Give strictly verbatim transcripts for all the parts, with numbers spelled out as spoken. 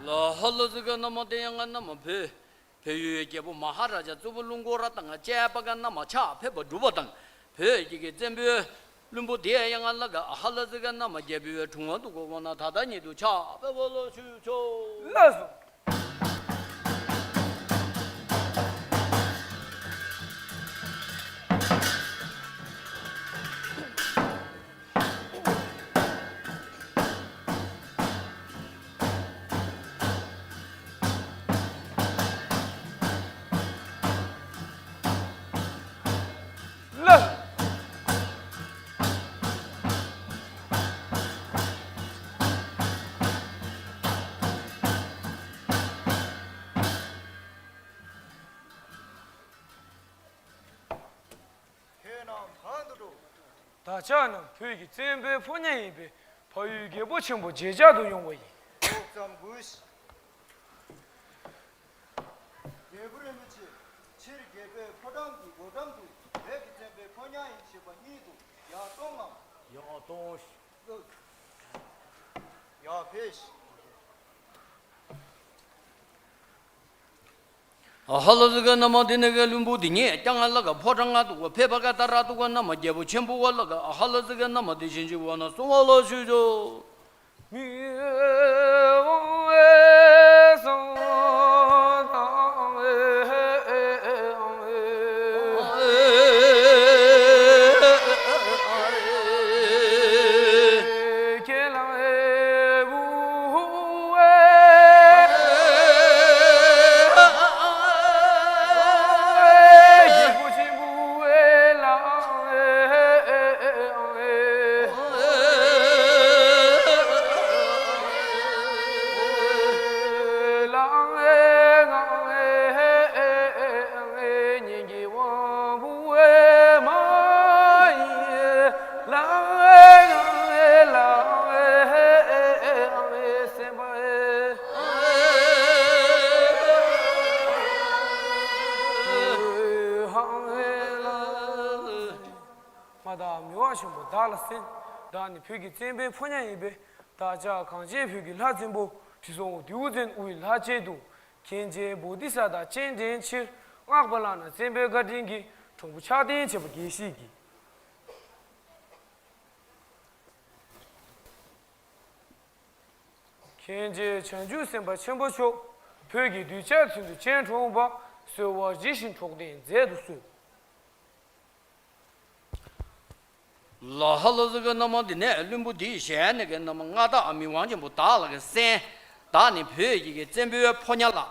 ལ་ཧ་ལ་ཟི་ག་ན་མ་དེ་ཡང་ང་ན་མ་བོད། བལ་ཡུལ་རྒྱལ་པོ་མ་ཧ་ར་ཇ་གཙོ་བོ་ཀླུ་འགོ་ར་དང་བཅས་པ་ག་ན་མ་ཕྱག་ཕེབས་པ་སྒྲུབ་པ་དང་། བོད་ཀྱི་གི་བཙན་པོའི་བློན་པོ་དེ་ཡང་ང་ལ་ག་ཧ་ལ་ཟི་ག་ན་མ་རྒྱལ་པོའི་དྲུང་བ་འདུག་གོ་བ་ན་ད་ལྟ་ཉིད་དུ་ཕྱག་ཕེབས་པ་ལ་ཞུ་ཆོག་ལགས་སོ། ལགས། ཁྱེད་རྣམས་གང་དུ་འགྲོ། བདག་ཅག་རྣམས་བོད་ཀྱི་བཙན་པོའི་ཕོ་ཉ་ཡིན་པས། ཕ་ཡུལ་རྒྱལ་པོ་ཆེན་པོ་མཇལ་བཅར་དུ་ཡོང་བ་ཡིན། ཏོག་ཙམ་སྒུགས་ཤིག་རྒྱལ་པོ་རིན་པོ་ཆེ། ཕྱིར་རྒྱལ་པོའི་ཕོ་བྲང་གི་སྒོ་འགྲམ་དུ་བོད་ཀྱི་བཙན་པོའི་ཕོ་ཉ་ཡིན་ཞེས་པ་གཉིས་འདུག་ཡར་གཏོང་ངམ། ཡར་གཏོང་ཤིག་ཡར་ཕེབས་ཤིག་ཧ་ལ་ཟི་ག་ན་མ་དེ་ནས་ག་བློན་པོ་འདི་ཉིད་ཀྱང་ང་ལ་ག་ཕོ་བྲང་ང་དུ་ག་ཕེབས་པ་ག་ད་ར་དུ་ག་ན་མ་རྒྱལ་པོ་ཆེན་པོ་བ་ལ་ག་ཧ་ལ་ཟི་ག་ན་མ་དེ་བཞིན་གྱི་བ་ན་གསུང་བ་ལ་ཞུ་ཆོག་མ་དག་མི་དབང་ཆེན་པོ་བདག་ལ་གསན། བདག་ནི་བོད་ཀྱི་བཙན་པོའི་ཕོ་ཉ་ཡིན་པས། བདག་ཅག་གངས་ཅན་བོད་ཀྱི་ལྷ་བཙན་པོ་ཁྲི་སྲོང་ལྡེའུ་བཙན་དབུས་ལྷ་བཅས་དུ། མཁན་ཆེན་བོ་དྷི་ས་ཏྭ་སྤྱན་འདྲེན་ཕྱིར། མངགས་པ་ལགས་ན་བཙན་པོའི་བཀའ་དྲིན་གྱིས། དྲང་པོ་ཕྱག་བརྟན་བྱས་པ་དགེ་བཤེས་ཀྱིས། མཁན་ཆེན་བྱང་ཆུབ་སེམས་དཔའ་ཆེན་པོ་མཆོག་བོད་ཀྱི་གདུལ་བྱ་ཚུལ་དུ་སྤྱན་དྲངས་པ། གསོལ་བ་ཇི་བཞིན་གྲོགས་དན་མཛད་དུ་གསོལ། ལ་ཧ་ལ་ཟི་ག་ན་མ་འདི་ནས་བློན་པོ་འདིའི་ཞལ་ནས་ག་ན་མ་མངའ་བདག་མི་དབང་ཆེན་པོ་བདག་ལ་ག་གསན། བདག་ནི་བོད་ཀྱི་གི་བཙན་པོའི་ཕོ་ཉ་ལགས།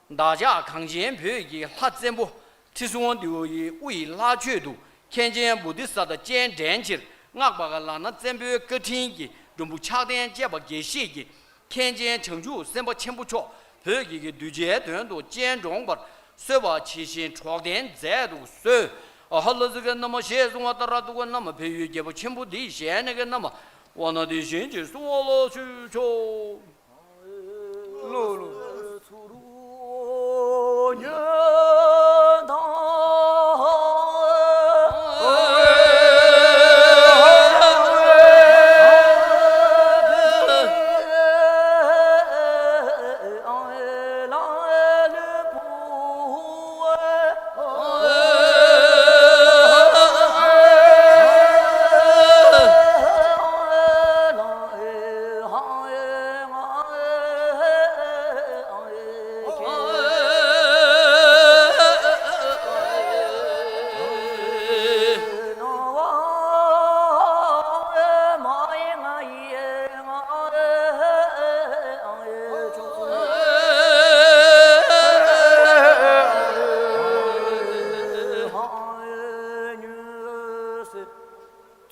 བདག་ཅག་གངས་ཅན་བོད་ཀྱི་ལྷ་བཙན་པོ་ཁྲི་སྲོང་ལྡེའུ་ཡི་དབུ་ཡི་ལྷ་མཆོད་དུ་མཁན་ཆེན་བོ་དྷི་ས་ཏྭ་སྤྱན་འདྲེན་ཕྱིར་མངགས་པ་ག་ལགས་ན་བཙན་པོའི་བཀའ་དྲིན་གྱིས་འགྲོན་པོ་ཕྱག་རྟེན་བཅས་པ་དགེ་བཤེས་ཀྱིས། མཁན་ཆེན་བྱང་ཆུབ་སེམས་དཔའ་ཆེན་པོ་མཆོག་བོད་ཀྱི་གི་གདུལ་བྱའི་དོན་དུ་སྤྱན་དྲངས་པར་གསོལ་བ་ཇི་བཞིན་གྲོགས་དན་མཛད་དུ་གསོལ། ཨ་ཧ་ལ་ཟི་ག་ན་མ་ཞེས་གསུང་བ་ལྟར་དུ་ག་ན་མ་བལ་ཡུལ་རྒྱལ་པོ་ཆེན་པོ་འདིའི་ཞལ་ནས་ག་ན་མ་བ་ན་དེ་བཞིན་གྱི་གསུང་བ་ལ་ཞུ་ཆོག་ལོ་ལོ།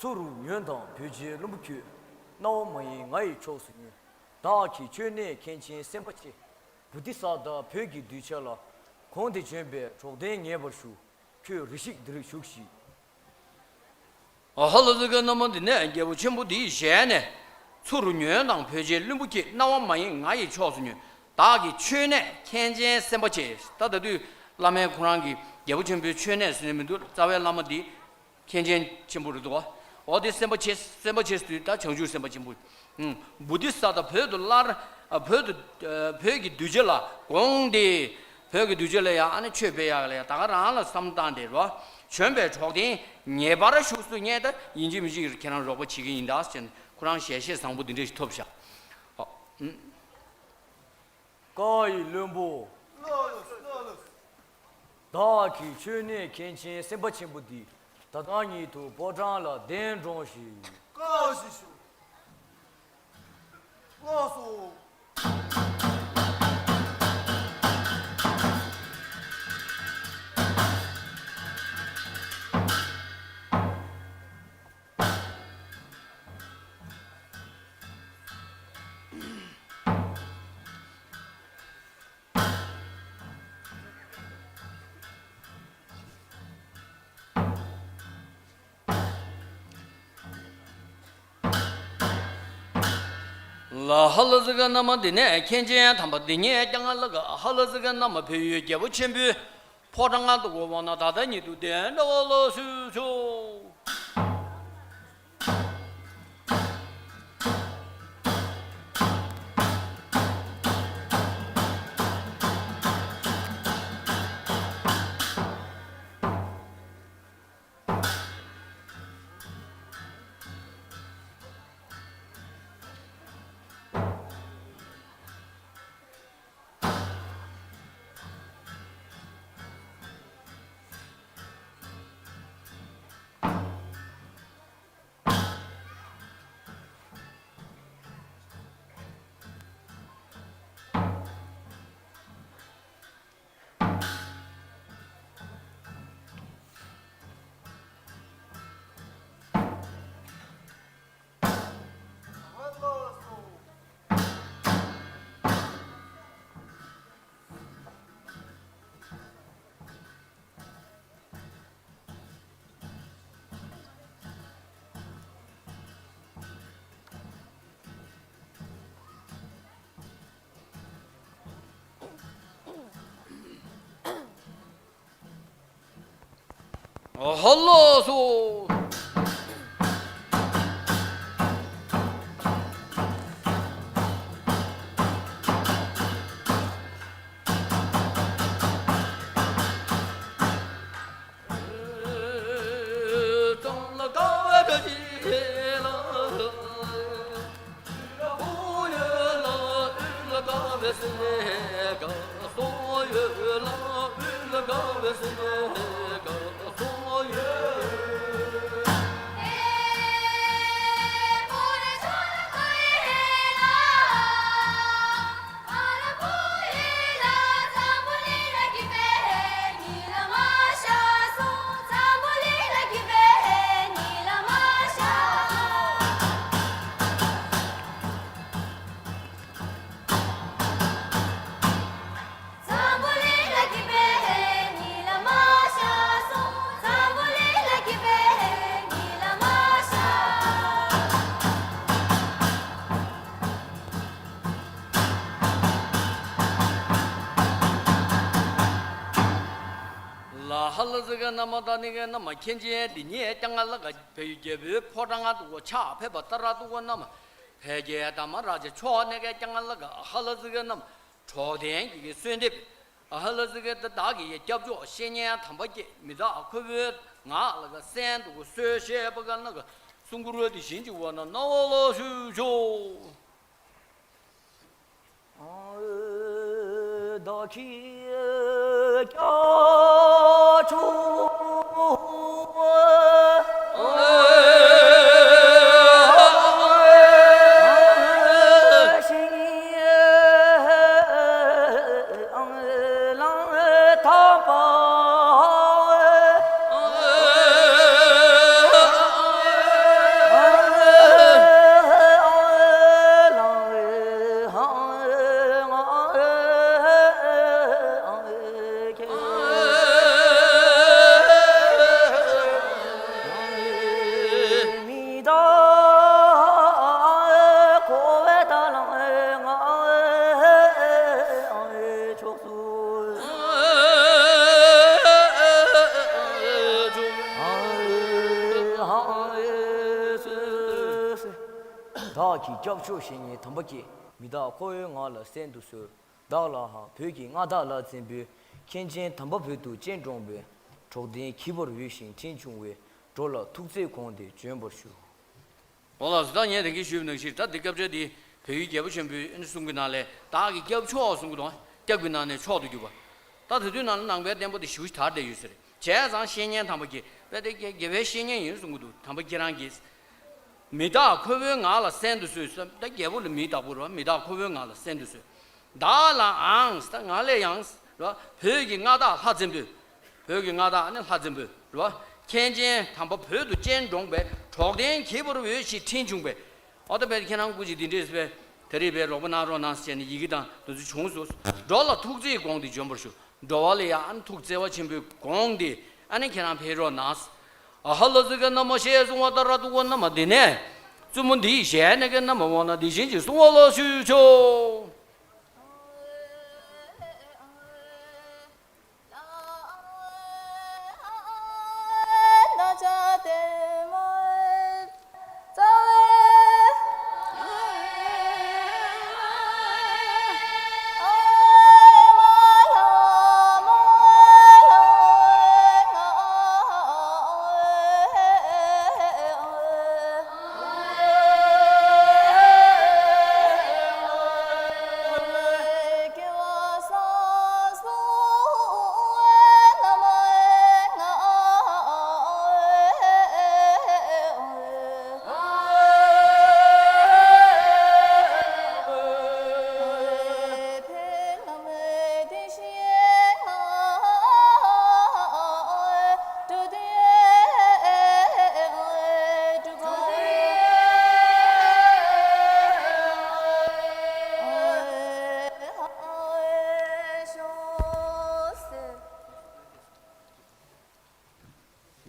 ཚུ་རུ་ཉོན་དང་བོད་རྗེ་བློན་པོ་ཁྱོད། སྣང་བ་མ་ཡེངས་ང་ཡི་ཕྱོགས་སུ་ཉོན། བདག་གིས་མཆོད་གནས་མཁན་ཆེན་སེམས་དཔའ་ཆེ། བོ་དྷི་ས་ཏྭ་བོད་ཀྱི་གདུལ་བྱ་ལ། གོང་དུ་བྱོན་པའི་གྲོགས་དན་ངེས་པར་ཞུ། ཁྱོད་རེ་ཞིག་འདིར་བཞུགས་ཤིག་ཨ་ཧ་ལ་ཟི་ག་ན་མ་འདི་ནས་རྒྱལ་པོ་ཆེན་པོ་འདིའི་ཞལ་ནས། ཚུ་རུ་ཉོན་དང་བོད་རྗེ་བློན་པོ་ཁྱེད། སྣང་བ་མ་ཡེངས་ང་ཡི་ཕྱོགས་སུ་ཉོན། བདག་གིས་མཆོད་གནས་མཁན་ཆེན་སེམས་དཔའ་ཆེ། ད་ད་དུས་བླ་མའི་ཁོ་རང་གི་རྒྱལ་པོ་ཆེན་པོའི་མཆོད་གནས་ཟེར་ནས་མི་འདུག་རྩ་བའི་བླ་མ་འདི་མཁན་ཆེན་ཆེན་པོ་རེད་འདུག་འོ་དེ་སེམས་དཔའ་ཆེ། སེམས་དཔའ་ཆེ་ཟེར་དུས་ད་བྱང་ཆུབ་སེམས་དཔའ་ཆེན་པོ། ཨུམ། བོ་དྷི་ས་ཏྭ་བོད་དུ་སླར་ ཨ་བོད་དུ་ཨ་བོད་ཀྱི་གདུལ་བྱ་ལ་དགོངས་ཏེ། བོད་ཀྱི་གདུལ་བྱ་ལ་ཡང་ཨ་ནི་ཆོས་སྤེལ་ཡག་ལ་ཡང་ད་ག་རང་ལ་བསམ་བློ་བཏང་སྟེ་རོ། བྱོན་པའི་གྲོགས་དན་ངེས་པར་བཞུགས་སུ་གཉེར། ད་ཡིན་གཅིག་མིན་གཅིག་ཁྱེད་རང་རོགས་པ་བྱེད་ཀྱི་ཡིན་ད་ཟེར་ནས་ཁོ་རང་ཞལ་བཞེས་བཟང་པོ་འདི་འདྲ་ཞིག་ཐོབ་ཤག་ཨ། ཀྭ་ཡེ་བློན་པོ། བདག་གིས་མཆོད་གནས་མཁན་ཆེན་སེམས་དཔའ་ཆེན་པོ་འདི་ད་ལྟ་ཉིད་དུ་ཕོ་བྲང་ལ་གདན་དྲངས་ཤིག་བཀའ་བཞིན་ཞུ། ལགས་སོ། ལ་ཧ་ལ་ཟི་ག་ན་མ་འདི་ནས་མཁན་ཆེན་དམ་པ་འདི་ཉིད་ཀྱང་ལ་ག་ཧ་ལ་ཟི་ག་ན་མ་བོད་ཡུལ་རྒྱལ་པོ་ཆེན་པོའི་ཕོ་བྲང་ང་དུ་འོ་བ་ན་ད་ལྟ་ཉིད་དུ་གདན་འདྲ་བ་ལ་སུ་ཆོ། ཧ་ལོ་སོ། ལ་ཧ་ལ་ཟི་ག་ན་མ་ད་ནི་ག་ན་མ་མཁན་ཆེན་འདི་ཉིད་ཀྱང་ང་ལ་ག་བལ་ཡུལ་རྒྱལ་པོའི་ཕོ་བྲང་ང་དུ་གོ་ཕྱག་ཕེབས་པ་ལྟར་དུ་གོ་ན་མ་བལ་གྱི་དམ་ར་ཇ་མཆོག་ནས་ག་ཀྱང་ང་ལ་ག་ཧ་ལ་ཟི་ག་ན་མ་གྲོགས་དན་གྱི་གསོལ་འདེབས། ཧ་ལ་ཟི་ག་ད་བདག་གི་སྐྱབས་མཆོག་བཤེས་གཉེན་དམ་པ་ཀྱེ་མི་བདག་ཁོ་བོའི་ངག་ལ་ག་གསན་དུ་གསོལ་ཞེས་པ་ག་ན་ག་གསུང་མགུར་འདི་བཞིན་གྱི་བ་ན་ན་བ་ལ་ཞུ་ཆོག་བདག་གི་སྐྱབས་མཆོག་གི་སྐྱབས་མཆོག་བཤེས་གཉེན་དམ་པ་ཀྱེ། མི་རྟག་འཁོར་བའི་ངང་ལ་གསན་དུ་གསོལ། བདག་ལའང་བོད་ཀྱི་མངའ་བདག་ལྷ་བཙན་པོས། མཁན་ཆེན་དམ་པ་བོད་དུ་སྤྱན་དྲངས་པའི། གྲོགས་དན་ཁྱད་པར་འོད་བཞིན་འཕྲིན་བྱུང་བའི། འགྲོ་ལ་ཐུགས་བརྩེའི་དགོངས་དེ་བྱོན་པར་ཞུ། འོ་ལགས་སོ། ད་ངས་དེ་གིན་ཞུས་པ་ནང་བཞིན་ད་འདི་སྐབས་འཆར་འདི་བོད་ཡུལ་རྒྱལ་པོ་ཆེན་པོའི་ཨ་ནི་གསུང་གི་ནང་ལས་བདག་གི་སྐྱབས་མཆོག་གསུང་གི་འདུག་སྐྱབས་ཀྱི་ནང་ནས་མཆོག་ཏུ་གྱུར་པ། ད་དེ་དུས་ནང་ལ་ནང་པའི་བསྟན་པ་དེ་ཞེ་པོ་ཅིག་དར་བསྡད་ཡོད་ས་རེད། བྱས་ཙང་བཤེས་གཉེན་དམ་པ་ཀྱེ་དཔེ་དེ་དགེ་དགེ་བའི་བཤེས་གཉེན་ཡིན་གསུང་གི་འདུག་དམ་པ་ཁྱེད་རང་གིས། མི་རྟག་འཁོར་བའི་ངང་ལ་གསན་དུ་གསོལ། ད་རྒྱལ་པོ་ལ་མི་བདག་པོ་རེད་བ། མི་རྟག་འཁོར་བའི་ངང་ལ་གསན་དུ་གསོལ། བདག་ལའང་ད་ང་ལ་ཡང་རེད་བ། བོད་ཀྱི་མངའ་བདག་ལྷ་བཙན་པོས། བོད་ཀྱི་མངའ་བདག་ནི་ལྷ་བཙན་པོས་རེད་བ། མཁན་ཆེན་དམ་པ་བོད་དུ་སྤྱན་དྲངས་པའི། གྲོགས་དན་ཁྱད་པར་འོད་བཞིན་འཕྲིན་བྱུང་བའི། ཨོ་ད་བས་ཁྱེད་རང་སྐུ་མཁྱེན་འདི་འདྲས་སེ་བས་དེ་རིང་བས་རོགས་པ་གནང་རོགས་གནང་ཟེར་ནས་ཡི་གེ་དང་དེ་ཚོ་བྱུང་སོང་། འགྲོ་ལ་ཐུགས་བརྩེའི་དགོངས་ཏེ་བྱོན་པར་ཞུ། འགྲོ་བ་ལ་ཡང་ཨ་ནི་ཐུགས་བརྩེ་བ་ཆེན་པོའི་དགོངས་ཏེ་ཨ་ནི་ཁྱེད་རང་ཕེབས་རོགས་གནང་། ཨ་ཧ་ལ་ཟི་ག་ན་མ་ཤེས་གསུང་བ་ལྟར་ཐུག་གོ་ན་མ་འདི་ནས། བཙུན་མོ་འདིའི་ཞལ་ནས་ཀྱི་ན་མ་འོང་ན་འདི་བཞིན་གྱི་གསུང་བ་ལ་ཞུས་ཆོག་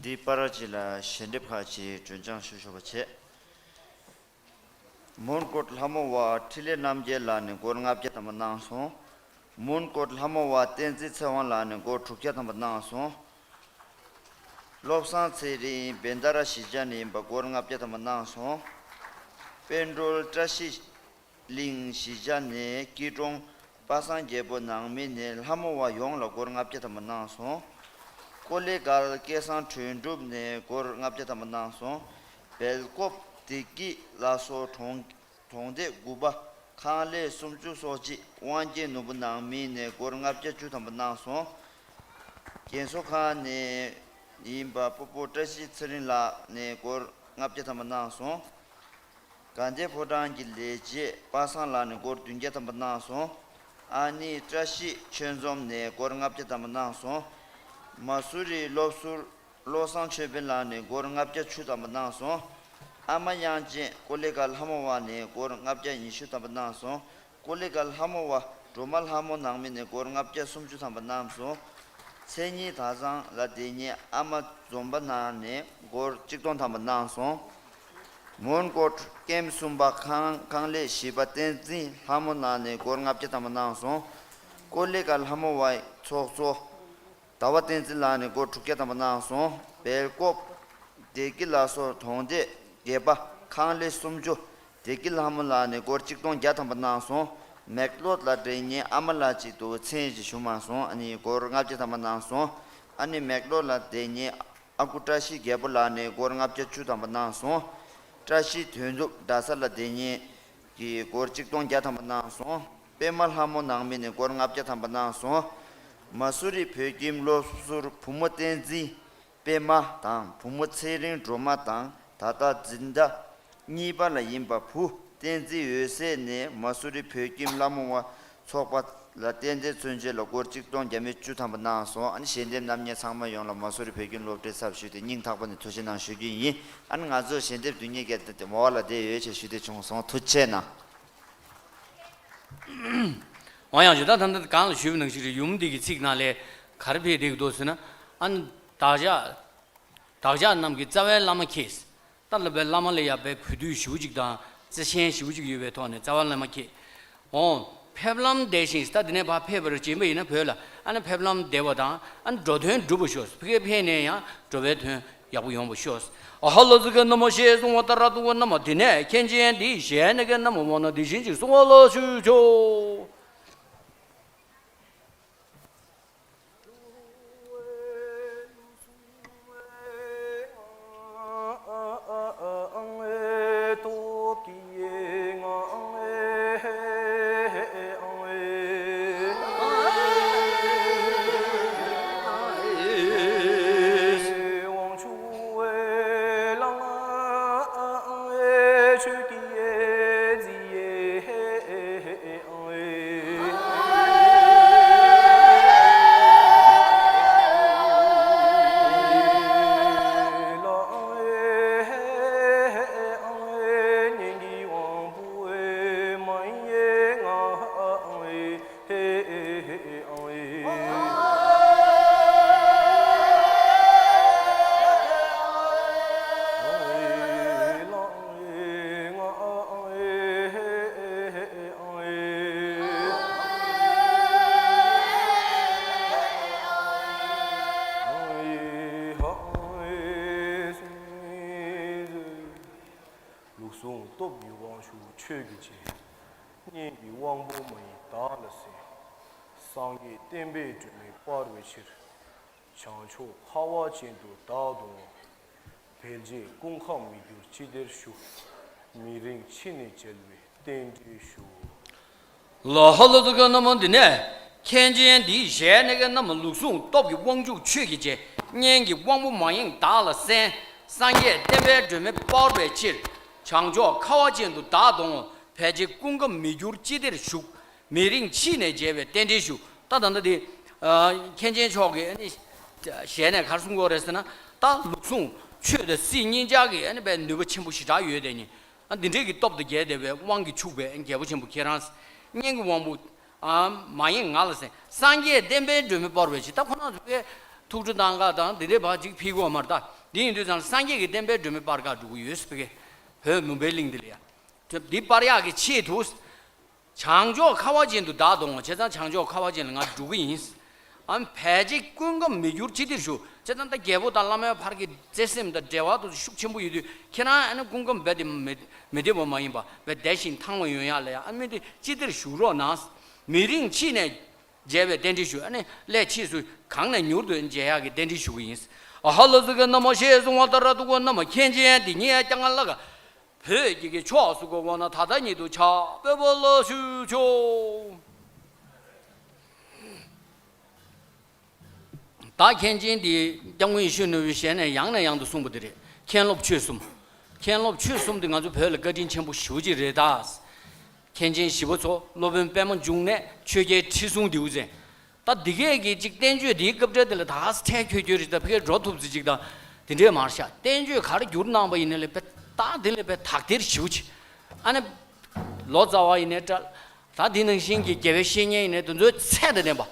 འདི་པར་ཅིག་ལ་ཞལ་འདེབས་ཁག་ཅིག་སྒྲོན་སྦྱང་ཞུ་ཆོག་པ་བྱས། མོན་གྷོ་ལྷ་མོ་བ་འཕྲིན་ལས་རྣམ་རྒྱལ་ལགས་ནས་སྒོར་ལྔ་བརྒྱ་ཐམ་པ་གནང་སོང་། མོན་གྷོ་ལྷ་མོ་བ་བསྟན་འཛིན་ཚེ་དབང་ལགས་ནས་སྒོར་དྲུག་བརྒྱ་ཐམ་པ་གནང་སོང་། བློ་བཟང་ཚེ་རིང་བན་ད་ར་གཞིས་ཆགས་ནས་ཡིན་པ་སྒོར་ལྔ་བརྒྱ་ཐམ་པ་གནང་སོང་། དཔལ་སྒྲོལ་བཀྲ་ཤིས་གླིང་གཞིས་ཆགས་ནས་སྐྱིད་གྲོང་པ་སངས་རྒྱས་པོ་ནང་མི་ནས་ལྷ་མོ་བ་ཡོངས་ལ་སྒོར་ལྔ་བརྒྱ་ཐམ་པ་གནང་སོང་། ཀོ་ལེ་གལ་སྐལ་བཟང་དོན་གྲུབ་ནས་སྒོར་ལྔ་བརྒྱ་ཐམ་པ་གནང་སོང་། སྦེལ་ཀོབ་བདེ་སྐྱིད་ལ་སོགས་གྲོང་གྲོང་སྡེ་དགུ་པ་ཁང་ལས་སུམ་ཅུ་སོ་གཅིག་དབང་རྒྱལ་ནོར་བུ་ནང་མི་ནས་སྒོར་ལྔ་བརྒྱ་བཅུ་ཐམ་པ་གནང་སོང་། རྒན་གསོ་ཁང་ནས་ཡིན་པ་སྤོ་བོ་བཀྲ་ཤིས་ཚེ་རིང་ལགས་ནས་སྒོར་ལྔ་བརྒྱ་ཐམ་པ་གནང་སོང་། དགའ་ལྡན་ཕོ་བྲང་གི་ལས་བྱེད་པ་སངས་ལགས་ནས་སྒོར་བདུན་བརྒྱ་ཐམ་པ་གནང་སོང་། ཨ་ནི་བཀྲ་ཤིས་ཆོས་འཛོམས་ནས་སྒོར་ལྔ་བརྒྱ་ཐམ་པ་གནང་སོང་། མ་སུ་རི་སློབ་ཟུར་བློ་བཟང་ཆོས་འཕེལ་ལགས་ནས་སྒོར་ལྔ་བརྒྱ་བཅུ་ཐམ་པ་གནང་སོང་། ཨ་མ་དབྱངས་ཅན་ཀོ་ལེ་གལ་ལྷ་མོ་བ་ནས་སྒོར་ལྔ་བརྒྱ་ཉི་ཤུ་ཐམ་པ་གནང་སོང་། ཀོ་ལེ་གལ་ལྷ་མོ་བ་སྒྲོལ་མ་ལྷ་མོ་ནང་མི་ནས་སྒོར་ལྔ་བརྒྱ་སུམ་ཅུ་ཐམ་པ་གནང་སོང་། མཚན་ཉིད་དྭགས་གཙང་ལ་བསྡད་མཁན་ཨ་མ་འཛོམས་པ་ནང་ནས་སྒོར་གཅིག་སྟོང་ཐམ་པ་གནང་སོང་། མོན་གྷོ་ཀེམ་གསུམ་པ་ཁང་ཁང་ལས་བཞི་པ་བསྟན་འཛིན་ལྷ་མོ་ནང་ནས་སྒོར་ལྔ་བརྒྱ་ཐམ་པ་གནང་སོང་། ཀོ་ལེ་གལ་ལྷ་མོ་བའི་ཚོགས་གཙོ་ཟླ་བ་བསྟན་འཛིན་ལགས་ནས་སྒོར་དྲུག་བརྒྱ་ཐམ་པ་གནང་སོང་། སྦེལ་ཀོབ་བདེ་སྐྱིད་ལ་སོགས་གྲོང་སྡེ་བརྒྱད་པ་ཁང་ལས་སུམ་ཅུ་བདེ་སྐྱིད་ལྷ་མོ་ལགས་ནས་སྒོར་གཅིག་སྟོང་བརྒྱ་ཐམ་པ་གནང་སོང་། མེག་ལོར་ལ་བསྡད་མཁན་ཨ་མ་ལགས་ཅིག་འདུག་མཚན་ཞིག་ཞུ་མ་སོང་། ཨ་ནི་སྒོར་ལྔ་བརྒྱ་ཐམ་པ་གནང་སོང་། ཨ་ནི་མེག་ལོར་ལ་བསྡད་མཁན་ཨ་ཁུ་བཀྲ་ཤིས་རྒྱལ་པོ་ལགས་ནས་སྒོར་ལྔ་བརྒྱ་བཅུ་ཐམ་པ་གནང་སོང་། བཀྲ་ཤིས་དོན་གྲུབ་རྡ་ས་ལ་བསྡད་མཁན་གྱིས་སྒོར་གཅིག་སྟོང་བརྒྱ་ཐམ་པ་གནང་སོང་། པད་མ་ལྷ་མོ་ནང་མི་ནས་སྒོར་ལྔ་བརྒྱ་ཐམ་པ་གནང་སོང་། མ་སུ་རི་བོད་ཁྱིམ་སློབ་ཟུར་བུ་མོ་བསྟན་འཛིན་པད་མ་དང་བུ་མོ་ཚེ་རིང་སྒྲོལ་མ་དང་ད་ལྟ་འཛིན་གྲྭ་གཉིས་པ་ལ་ཡིན་པ་བུ་བསྟན་འཛིན་འོད་ཟེར་ནས་མ་སུ་རི་བོད་ཁྱིམ་ལྷ་མོ་བ་ཚོགས་པ་ལ་ཏན་ཏན་མཚོན་ཆེད་ལ་སྒོར་གཅིག་སྟོང་བརྒྱ་མེད་བཅུ་ཐམ་པ་གནང་སོང་། ཨ་ནི་ཞལ་འདེབས་གནང་མཁན་ཚང་མ་ཡོངས་ལ་མ་སུ་རི་བོད་ཁྱིམ་སློབ་གྲྭའི་ཚབ་ཞུས་ཏེ་སྙིང་ཐག་པ་ནས་ཐུགས་རྗེ་གནང་ཞུ་རྒྱུ་ཡིན། ཨ་ནི་ང་ཚོ་ཞལ་འདེབས་དོན་གཉེར་མཁན་དེ་མོ་བ་ལ་བསྡད་ཡོད་ཅེས་ཞུ་འདོད་བྱུང་སོང་། ཐུགས་རྗེ་གནང་། འོ་ཡང་ཞུ་ད་ད་ལྟ་གང་ལ་ཞུས་པ་ནང་བཞིན་རེད། ཡུམ་འདི་གི་ཚིག་ནང་ལས་ག་རེ་ཕེབས་བསྡད་ཀྱི་འདུག་ཟེར་ན། ཨ་ནི་བདག་ཅག་བདག་ཅག་རྣམས་ཀྱི་རྩ་བའི་བླ་མ་ཁྱེད། ད་ལ་བའི་བླ་མ་ལ་ཡ་བའི་གུས་འདུད་ཞེ་པོ་ཅིག་དང་བརྩི་ཆེན་ཞེ་པོ་ཅིག་ཡོད་པའི་ཐོག་ནས་རྩ་བའི་བླ་མ་ཁྱེད། འོ། ཕེབས་ལམ་བདེ་ཞིང་ད་འདི་ནས་ཕར་ཕེབས་པར་བྱེད་པ་ཡིན་ན་བོད་ལ་ཨ་ནི་ཕེབས་ལམ་བདེ་བ་དང་ཨ་ནི་འགྲོ་དོན་འགྲུབ་པ་ཤོག་ཕ་གིར་ཕེབས་ནས་ཡང་འགྲོ་བའི་དོན་ ཡག་པོ་ཡོང་བ་ཤོག། ཨ་ཧ་ལ་ཟི་ག་ན་མ་ཤེས་གསུང་བ་ལྟར་ར་འདུག་ག། ན་མ་དེ་ནས་མཁན་ཆེན་འདིའི་ཞལ་ནས་གི་ན་མ་འོ་ན་དེ་བཞིན་ཅིག་གསུང་བ་ལ་ཞུ་ཆོག། ལུགས་ཟུང་སྟོབས་ཀྱི་དབང་ཕྱུག་ཆོས་ཀྱི་རྗེ། གཉེན་གྱི་དབང་པོ་མ་ཡིན་བདག་ལ་གསན། སངས་རྒྱས་བསྟན་པའི་སྒྲོན་མེ་སྤར་བའི་ཕྱིར། བྱང་ཕྱོགས་ཁ་བ་ཅན་དུ་བདག་འདོང་ངོ་། ཕལ་ཆེར་སྐུ་ཁམས་མི་འགྱུར་ཅི་བདེར་བཞུགས། མི་རིང་ཕྱི་ནས་མཇལ་བའི་རྟེན་འབྲེལ་ཞུ། ལ་ཧ་ལ་ཙི་ག་ན་མ་འདི་ནས་མཁན་ཆེན་འདིའི་ཞལ་ནས་གི་ན་མ་ལུགས་ཟུང་སྟོབས་ཀྱི་དབང་ཕྱུག་ཆོས་ཀྱི་རྗེ། གཉེན་གྱི་དབང་པོ་མ་ཡེངས་བདག་ལ་གསན། སངས་རྒྱས་བསྟན་པའི་སྒྲོན་མེ་སྤར་བའི་ཕྱིར། བྱང་ཕྱོགས་ཁ་བ་ཅན་དུ་བདག་འདོང་ངོ་། ཕལ་ཆེར་སྐུ་ཁམས་མི་འགྱུར་ཅི་བདེར་བཞུགས། མི་རིང་ཕྱི་ནས་མཇལ་བའི་རྟེན་འབྲེལ་ཞུ། ད་ད་ལྟ་འདི་ཨ་མཁན་ཆེན་མཆོག་གིས་ཨ་ནི་ཞལ་ནས་ག་རེ་གསུང་གི་ཡོད་རེད་ཟེར་ན། ད་ལུགས་ཟུང་ཆོས་དང་སྲིད་གཉིས་ཆར་གྱི་ཨ་ནི་དཔེ་ནུས་པ་ཆེན་པོ་ཞེ་དྲག་ཡོད་དེ་ནི། ཨ་འདི་འདྲའི་གི་སྟོབས་དང་རྒྱས་བསྡད་པའི་དབང་གིས་ཕྱུག་པའི་རྒྱལ་པོ་ཆེན་པོ་ཁྱེད་རང་། གཉེན་གྱི་དབང་པོ་ཨ་མ་ཡེངས་ང་ལ་གསན། སངས་རྒྱས་བསྟན་པའི་སྒྲོན་མེ་སྤར་བའི་ཕྱིར། ད་ཁོ་རང་ཚོ་གིས་ཐུགས་སྤྲོ་གནང་ག་དང་འདི་འདྲའི་བར་ཅིག་ཕེབས་ཀྱི་ཡོད་མ་རེད། ད་འདི་ཡིན་དུས་ཙང་སངས་རྒྱས་ཀྱི་བསྟན་པའི་སྒྲོན་མེ་སྤར་ག་འགྲོ་གི་ཡོད་ཟེར་བའི་བོད་མུན་པའི་གླིང་འདི་ལ་ཡ། འདི་སྤར་ཡག་གི་ཆེད་དུ། བྱང་ཕྱོགས་ཁ་བ་ཅན་དུ་བདག་འདོང་ངོ་། བྱས་ཙང་བྱང་ཕྱོགས་ཁ་བ་ཅན་ལ་ང་འགྲོ་གི་ཡིན། ཨ་ཕལ་ཆེར་སྐུ་ཁམས་མི་འགྱུར་ཅི་བདེར་བཞུགས། བྱས་ཙང་ད་རྒྱལ་པོ་དང་བླ་མའི་བར་གྱི་བརྩེ་སེམས་དང་འབྲེལ་བ་དེ་ཤུགས་ཆེན་པོ་ཡོད་དུས། ཁྱེད་རང་ཨ་ནི་སྐུ་ཁམས་རྦད་དེ་མི་མི་བདེ་བ་མ་ཡིན་པ་རྦད་བདེ་ཞིང་ཐང་བ་ཡོང་ཡག་ལ་ཡ། ཨ་མི་དེ་ཅི་བདེར་བཞུགས་རོགས་གནང་། མི་རིང་ཕྱི་ནས་མཇལ་བའི་རྟེན་འབྲེལ་ཞུ། ཨ་ནི་སླད་ཕྱིས་སུ་གང་ནས་མྱུར་དུ་མཇལ་ཡག་གི་རྟེན་འབྲེལ་ཞུ་གི་ཡིན། ཨ་ཧ་ལ་ཙི་ག་ན་མ་ཤེས་གསུང་བ་ལྟར་ར་འདུག་ག། ན་མ་མཁན་ཆེན་འདི་ཉིད་སྐྱབས་མགོན་ལགས། བོད་ཀྱི་གི་ཕྱོགས་སུ་བསྐོར་བ་ན་ད་ལྟ་ཉིད་དུ་ཕྱག་འབུལ་བ་ལ་ཞུ་ཆོག། ད་མཁན་ཆེན་འདིས་སྐྱབས་མགོན་ཡེ་ཤེས་ནོར་བུའི་ཞལ་ནས་ཡང་ནས་ཡང་དུ་གསུངས་པ་འདི་རེད། མཁན་སློབ་ཆོས་གསུམ། མཁན་སློབ་ཆོས་གསུམ་འདི་ང་ཚོ་བོད་ལ་བཀའ་དྲིན་ཆེན་པོ་ཞེ་པོ་ཅིག་རེད་ད། མཁན་ཆེན་ཞི་བ་འཚོ། སློབ་དཔོན་པད་མ་འབྱུང་གནས། ཆོས་རྒྱལ་ཁྲི་སྲོང་ལྡེའུ་བཙན། ད་འདི་གས་ཀྱི་ཅིག་བསྟན་བཅོས་འདིའི་སྐབས་འབྲེལ་དེ་ལ་ད་ཧ་སི་ཁྲལ་ཁྱོད་ཁྱོད་རེད། ད་ཕ་གིར་འགྲོ་ཐུབ་ཚེ་ཅིག་དང་དེ་འདྲས་མར་བཞག། བསྟན་བཅོས་ག་རེ་བསྒྱུར་གནང་པ་ཡིན་ན་ལས་པའི་ད་དེ་ལས་པའི་དག་ཐེར་ཞེ་པོ་ཅིག། ཨ་ནི་ལོ་ཙཱ་བ་ཡིན་ནའི་འདྲ། ད་འདི་ནང་བཞིན་གྱི་དགེ་བའི་བཤེས་གཉེན་ཡིན་ནའི་དེ་ཚོའི་ཚད་དང་ལྡན་པ།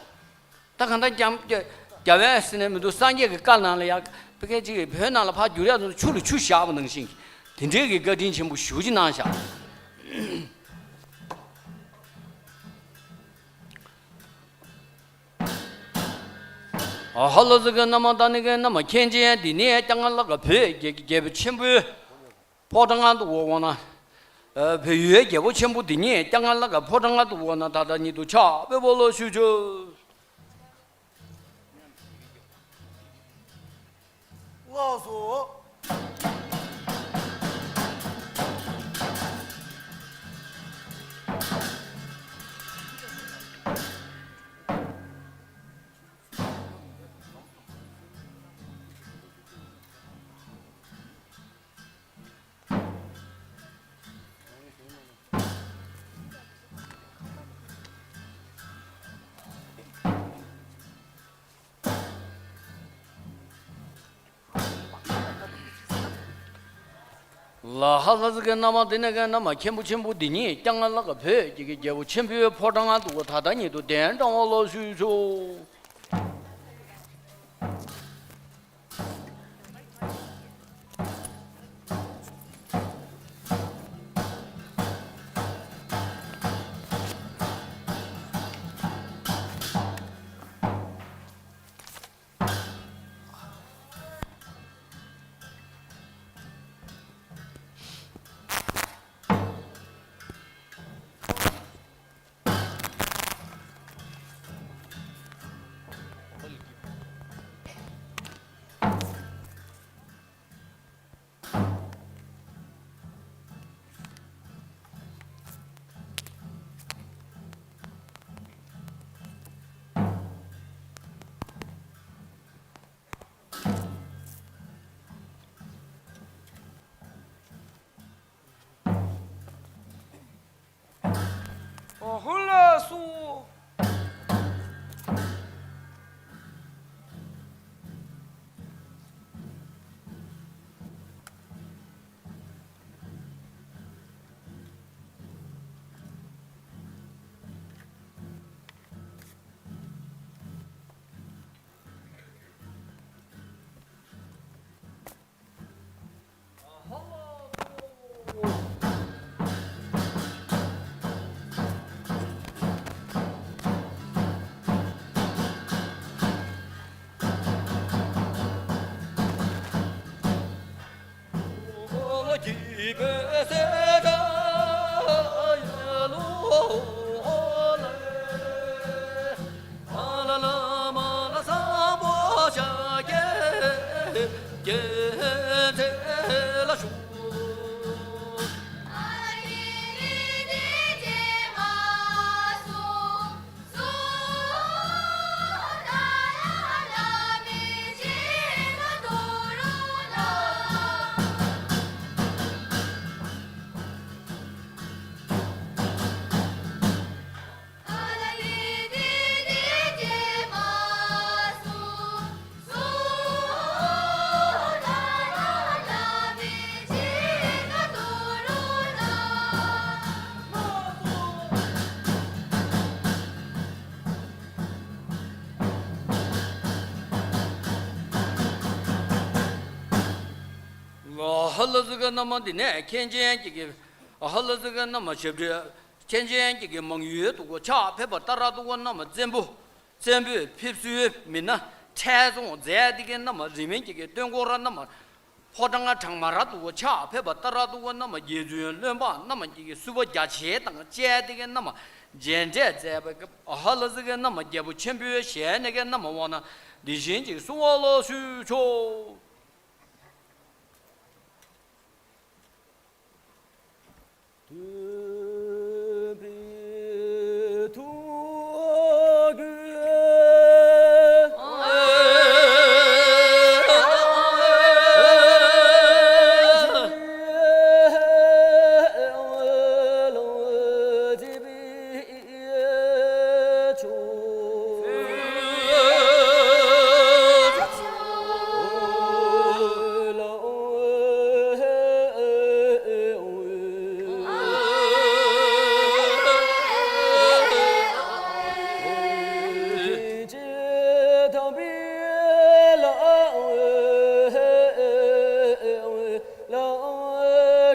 ད་གང་ལྟར་རྒྱ་རྒྱ་རྒྱ་བལ་ཟེར་ནས་མི་འདུག། སངས་རྒྱས་ཀྱི་བཀའ་ནང་ལ་ཡང་ཕ་གིར་ཅིག་བོད་ནང་ལ་ཕར་བསྒྱུར་ཡག་དེ་ཚོ་ཆུ་ལ་ཆུ་བཞག་པ་ནང་བཞིན་གྱི་དེ་འདྲའི་གི་བཀའ་དྲིན་ཆེན་པོ་ཞེ་པོ་ཅིག་གནང་བཞག། ཨ་ཧ་ལ་ཙི་ག་ན་མ་ད་ནི་ག་ན་མ་མཁན་ཆེན་འདི་ནི་སྐྱབས་མགོན་ལགས་ཀྱིས་བོད་རྒྱལ་རྒྱལ་པོ་ཆེན་པོའི་ཕོ་བྲང་དུ་འོ་འོང་ན། ཨ་བོད་ཡུལ་རྒྱལ་པོ་ཆེན་པོ་འདི་ཉིད་སྐྱབས་མགོན་ལགས་ཀྱི་ཕོ་བྲང་དུ་འོ་ན་ད་ལྟ་ཉིད་དུ་ཕྱག་འབུལ་བ་ལ་ཞུ་ཆོག། ལགས་སོ། ལ་ཧ་ལ་ཙི་ག་ན་མ་དེ་ནས་ག་ན་མ་མཁན་པོ་ཆེན་པོ་འདི་ཉིད་སྐྱབས་མགོན་ལགས་ཀྱིས་བོད་ཀྱི་རྒྱལ་པོ་ཆེན་པོའི་ཕོ་བྲང་དུ་ད་ལྟ་ཉིད་དུ་གདན་དྲངས་པ་ལ་ཞུ་ཆོག། ཨ་ཧོ་ལགས་སོ། ལ་ཧ་ལ་ཟི་ག་རྣམ་མང་འདི་ནས་མཁན་ཆེན་གྱི་གི་ཧ་ལ་ཟི་ག་རྣམ་མང་ཞབས་བྲོ་མཁན་ཆེན་གྱི་གི་མང་ཡུལ་དུ་གོ་ཕྱག་ཕེབས་པ་ལྟར་དུ་གོ་རྣམ་མང་བཙན་པོ་བཙན་པོས་ཕེབས་བསུའི་མི་སྣ་ཁྲལ་སོང་མཛད་དེ་གི་རྣམ་མང་རིང་མིན་གྱི་གི་སྟོན་འཁོར་ར་རྣམ་མང་ཕོ་བྲང་གྲངས་མང་ར་དུ་གོ་ཕྱག་ཕེབས་པ་ལྟར་དུ་གོ་རྣམ་མང་རྗེ་བཙུན་བློན་འབངས་རྣམ་མང་གི་གི་བསུ་བ་རྒྱ་ཆེ་དང་བཅས་དེ་གི་རྣམ་མང་མཇལ་འཕྲད་མཛད་པའི་སྐབས་ཧ་ལ་ཟི་གི་རྣམ་མང་རྒྱལ་པོ་ཆེན་པོའི་ཞལ་ནས་གི་རྣམ་མང་འོག་ན་འདི་བཞིན་ཅིག་གསུང་བ་ལ་ཞུ་ཆོག་ལ་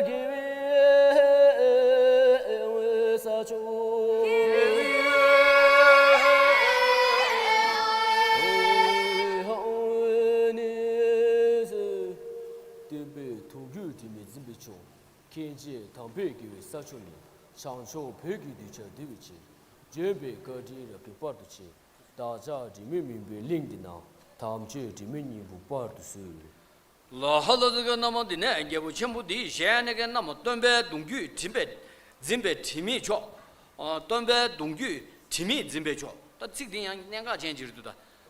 དགེ་བའི་ས་མཆོག་ནས་སྟོན་པའི་དོན་བརྒྱུད་དྲི་མེད་འཛིན་པའི་མཆོག་མཁན་ཆེན་དམ་པའི་དགེ་བའི་ས་མཆོག་ནས་བྱང་ཕྱོགས་བོད་ཀྱི་གདུལ་བྱ་འདུལ་བའི་ཕྱིར། བྱོན་པའི་བཀའ་དྲིན་རབ་ཏུ་དཔག་ཏུ་མཆིས། བདག་ཅག་དྲི་མེད་མུན་པའི་གླིང་འདི་ན། དམ་ཆོས་དྲི་མེད་སྙིང་པོ་སྤར་དུ་གསོལ། ལ་ཧ་ལ་ཟི་ག་རྣམ་མང་འདི་ནས་རྒྱལ་པོ་ཆེན་པོ་འདིའི་ཞལ་ནས་གི་རྣམ་མང་སྟོན་པའི་གདུང་རྒྱུད་དྲི་མེད་འཛིན་པའི་དྲི་མེད་མཆོག་ཨ། སྟོན་པའི་གདུང་རྒྱུད་དྲི་མེད་འཛིན་པའི་མཆོག་ད་ཚིག་འདི་ཡང་གནད་འགག་ཅན་ཅིག་རེད་འདུག་ད་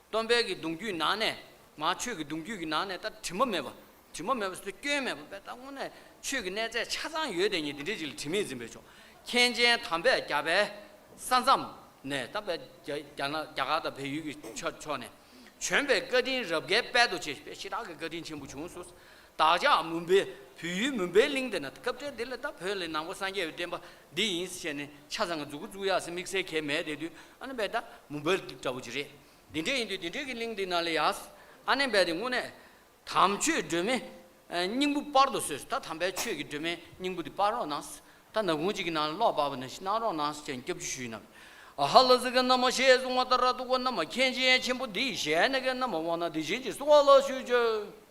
སྟོན་པའི་གི་གདུང་རྒྱུད་ནང་ནས་མ་ཆོས་ཀྱི་གདུང་རྒྱུད་ཀྱི་ནང་ནས་ད་དྲི་མ་མེད་པ་དྲི་མ་མེད་པ་སུ་སྐྱོན་མེད་པ་དཔེ་ད་དངོས་གནས་ཆོས་ཀྱི་གནས་ཚད་ཆ་ཚང་ཡོད་དེ་ཉིད་འདི་འདྲའི་ཅིག་ལ་དྲི་མེད་འཛིན་པའི་མཆོག་མཁན་ཆེན་དམ་པས་རྒྱ་བལ་ས་མཚམས་ནས་ད་བལ་རྒྱ་རྒྱ་ནག་རྒྱ་གར་དང་བལ་ཡུལ་གྱི་ཕྱོགས་ཕྱོགས་ནས་བྱོན་པའི་བཀའ་དྲིན་རབ་དཀའི་དཔལ་དུ་བྱས་པའི་ཞེ་དྲག་གི་བཀའ་དྲིན་ཆེན་པོ་བྱུང་སོང་། བདག་ཅག་མུན་པའི་བོད་ཡུལ་མུན་པའི་གླིང་འདི་ན་སྐབས་འཕྲལ་འདི་ལ་ད་བོད་ལ་ནང་པ་སངས་རྒྱས་པའི་བསྟན་པ་འདི་ཡིན་ཟེར་ནས་ཆ་ཚང་གི་འཛུགས་འཛུགས་ཡག་སེ་དམིགས་བསལ་གལ་མེད་དེ་དུས་ཨ་ནི་བས་ད་མུན་པའི་འདྲ་བོ་ཅིག་རེད། འདི་འདྲ་ཡིན་དུས་འདི་འདྲའི་གི་གླིང་འདི་ན་ལ་ཡག་ཨ་ནི་བས་དེ་དངོས་གནས། དམ་ཆོས་སྒྲོན་མེ་སྙིང་པོ་སྤར་དུ་གསོལ། ད་དམ་པའི་ཆོས་ཀྱི་སྒྲོན་མེ་སྙིང་པོ་འདི་སྤར་རོགས་གནང་། ད་ནག་ཁུང་གཅིག་གི་ནང་ལ་ཀློག་པ་བ་ནང་བཞིན་གནང་རོགས་གནང་ཟེར་སྐྱབས་འཇུག་ཞུས་ན། ཨ་ཧ་ལ་ཟི་ག་རྣམ་མང་ཞེས་གསུངས་པ་ལྟར་དུ་གོ་རྣམ་མང་མཁན་ཆེན་ཆེན་པོ་འདིའི་ཞལ་ནས་གི་རྣམ་མང་འོག་ན་འདི་བཞིན་གྱི་གསུང་བ་ལ་ཞུ་ཆོག་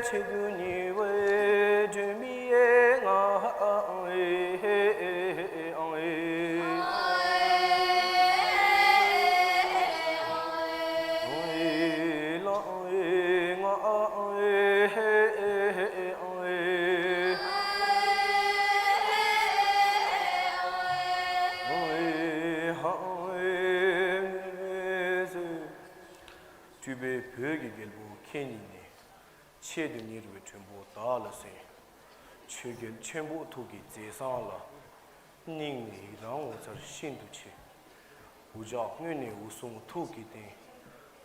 ཆེད་དུ་ཉེ་བའི་སྒྲོན་མེའི་ངང་། སྤྲུལ་པའི་བོད་ཀྱི་རྒྱལ་པོ་ཁྱེད་ཉིད་ནས། ཆེད་དུ་གཉེར་བའི་མགྲོན་པོ་བདག་ལ་གསོལ། ཆོས་རྒྱལ་ཆེན་པོ་ཐུགས་ཀྱི་མཛད་བཟང་ལ། སྙིང་ནས་ཡི་རང་ངོ་མཚར་ཤིན་ཏུ་ཆེ། འུ་ཅག་སྔོན་ནས་འུ་སྲུང་ཐུགས་ཀྱི་རྟེན།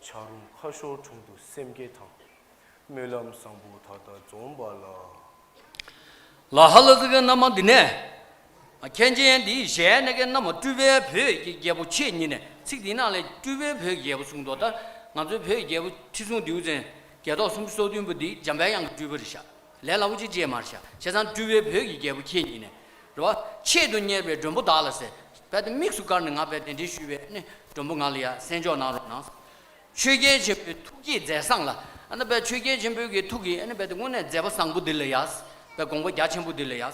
བྱ་རུང་ཁ་ཤོར་དྲུང་དུ་སེམས་བསྐྱེད་དང་། སྨོན་ལམ་བཟང་པོ་ད་ལྟ་འཛོམས་པ་ལ། ལ་ཧ་ལ་ཟི་ག་ན་མ་འདི་ནས། མཁན་ཆེན་འདིའི་ཞལ་ནས་ཀྱི་རྣམས་སྤྲུལ་པའི་བོད་ཀྱི་རྒྱལ་པོ་ཁྱེད་ཉིད་ནས། ཚིག་འདི་ནང་ལས་སྤྲུལ་པའི་བོད་ཀྱི་རྒྱལ་པོ་གསུངས་འདུག་ད་ང་ཚོའི་བོད་ཀྱི་རྒྱལ་པོ་ཁྲི་སྲོང་ལྡེའུ་བཙན་རྒྱལ་ཐོག་སུམ་ཅུ་སོ་བདུན་པོ་འདི་འཇམ་དཔལ་དབྱངས་ཀྱི་སྤྲུལ་པ་རེད་ཤག་ལས་སླ་པོ་ཅིག་ཅེས་མ་རེད་ཤག་བྱས་ཙང་སྤྲུལ་པའི་བོད་ཀྱི་རྒྱལ་པོ་ཁྱེད་ཉིད་ནས། རེད་བ། ཆེད་དུ་གཉེར་བའི་མགྲོན་པོ་བདག་ལ་ཟེར། རྦད་དེ་དམིགས་སུ་བཀར་ནས་ང་རྦད་གདན་འདྲེན་ཞུས་པའི་ནི་མགྲོན་པོ་ང་ལ་ཡ་གསན་འཇོག་གནང་རོགས་གནང་། ཆོས་རྒྱལ་ཆེན་པོའི་ཐུགས་ཀྱི་མཛད་བཟང་ལ། ཨ་ནི་བས་ཆོས་རྒྱལ་ཆེན་པོའི་གི་ཐུགས་ཀྱི་ཨ་ནི་བས་དེ་དངོས་གནས་མཛད་པ་བཟང་པོ་འདི་ལ་ཡ། བས་དགོངས་པ་རྒྱ་ཆེན་པོ་འདི་ལ་ཡ།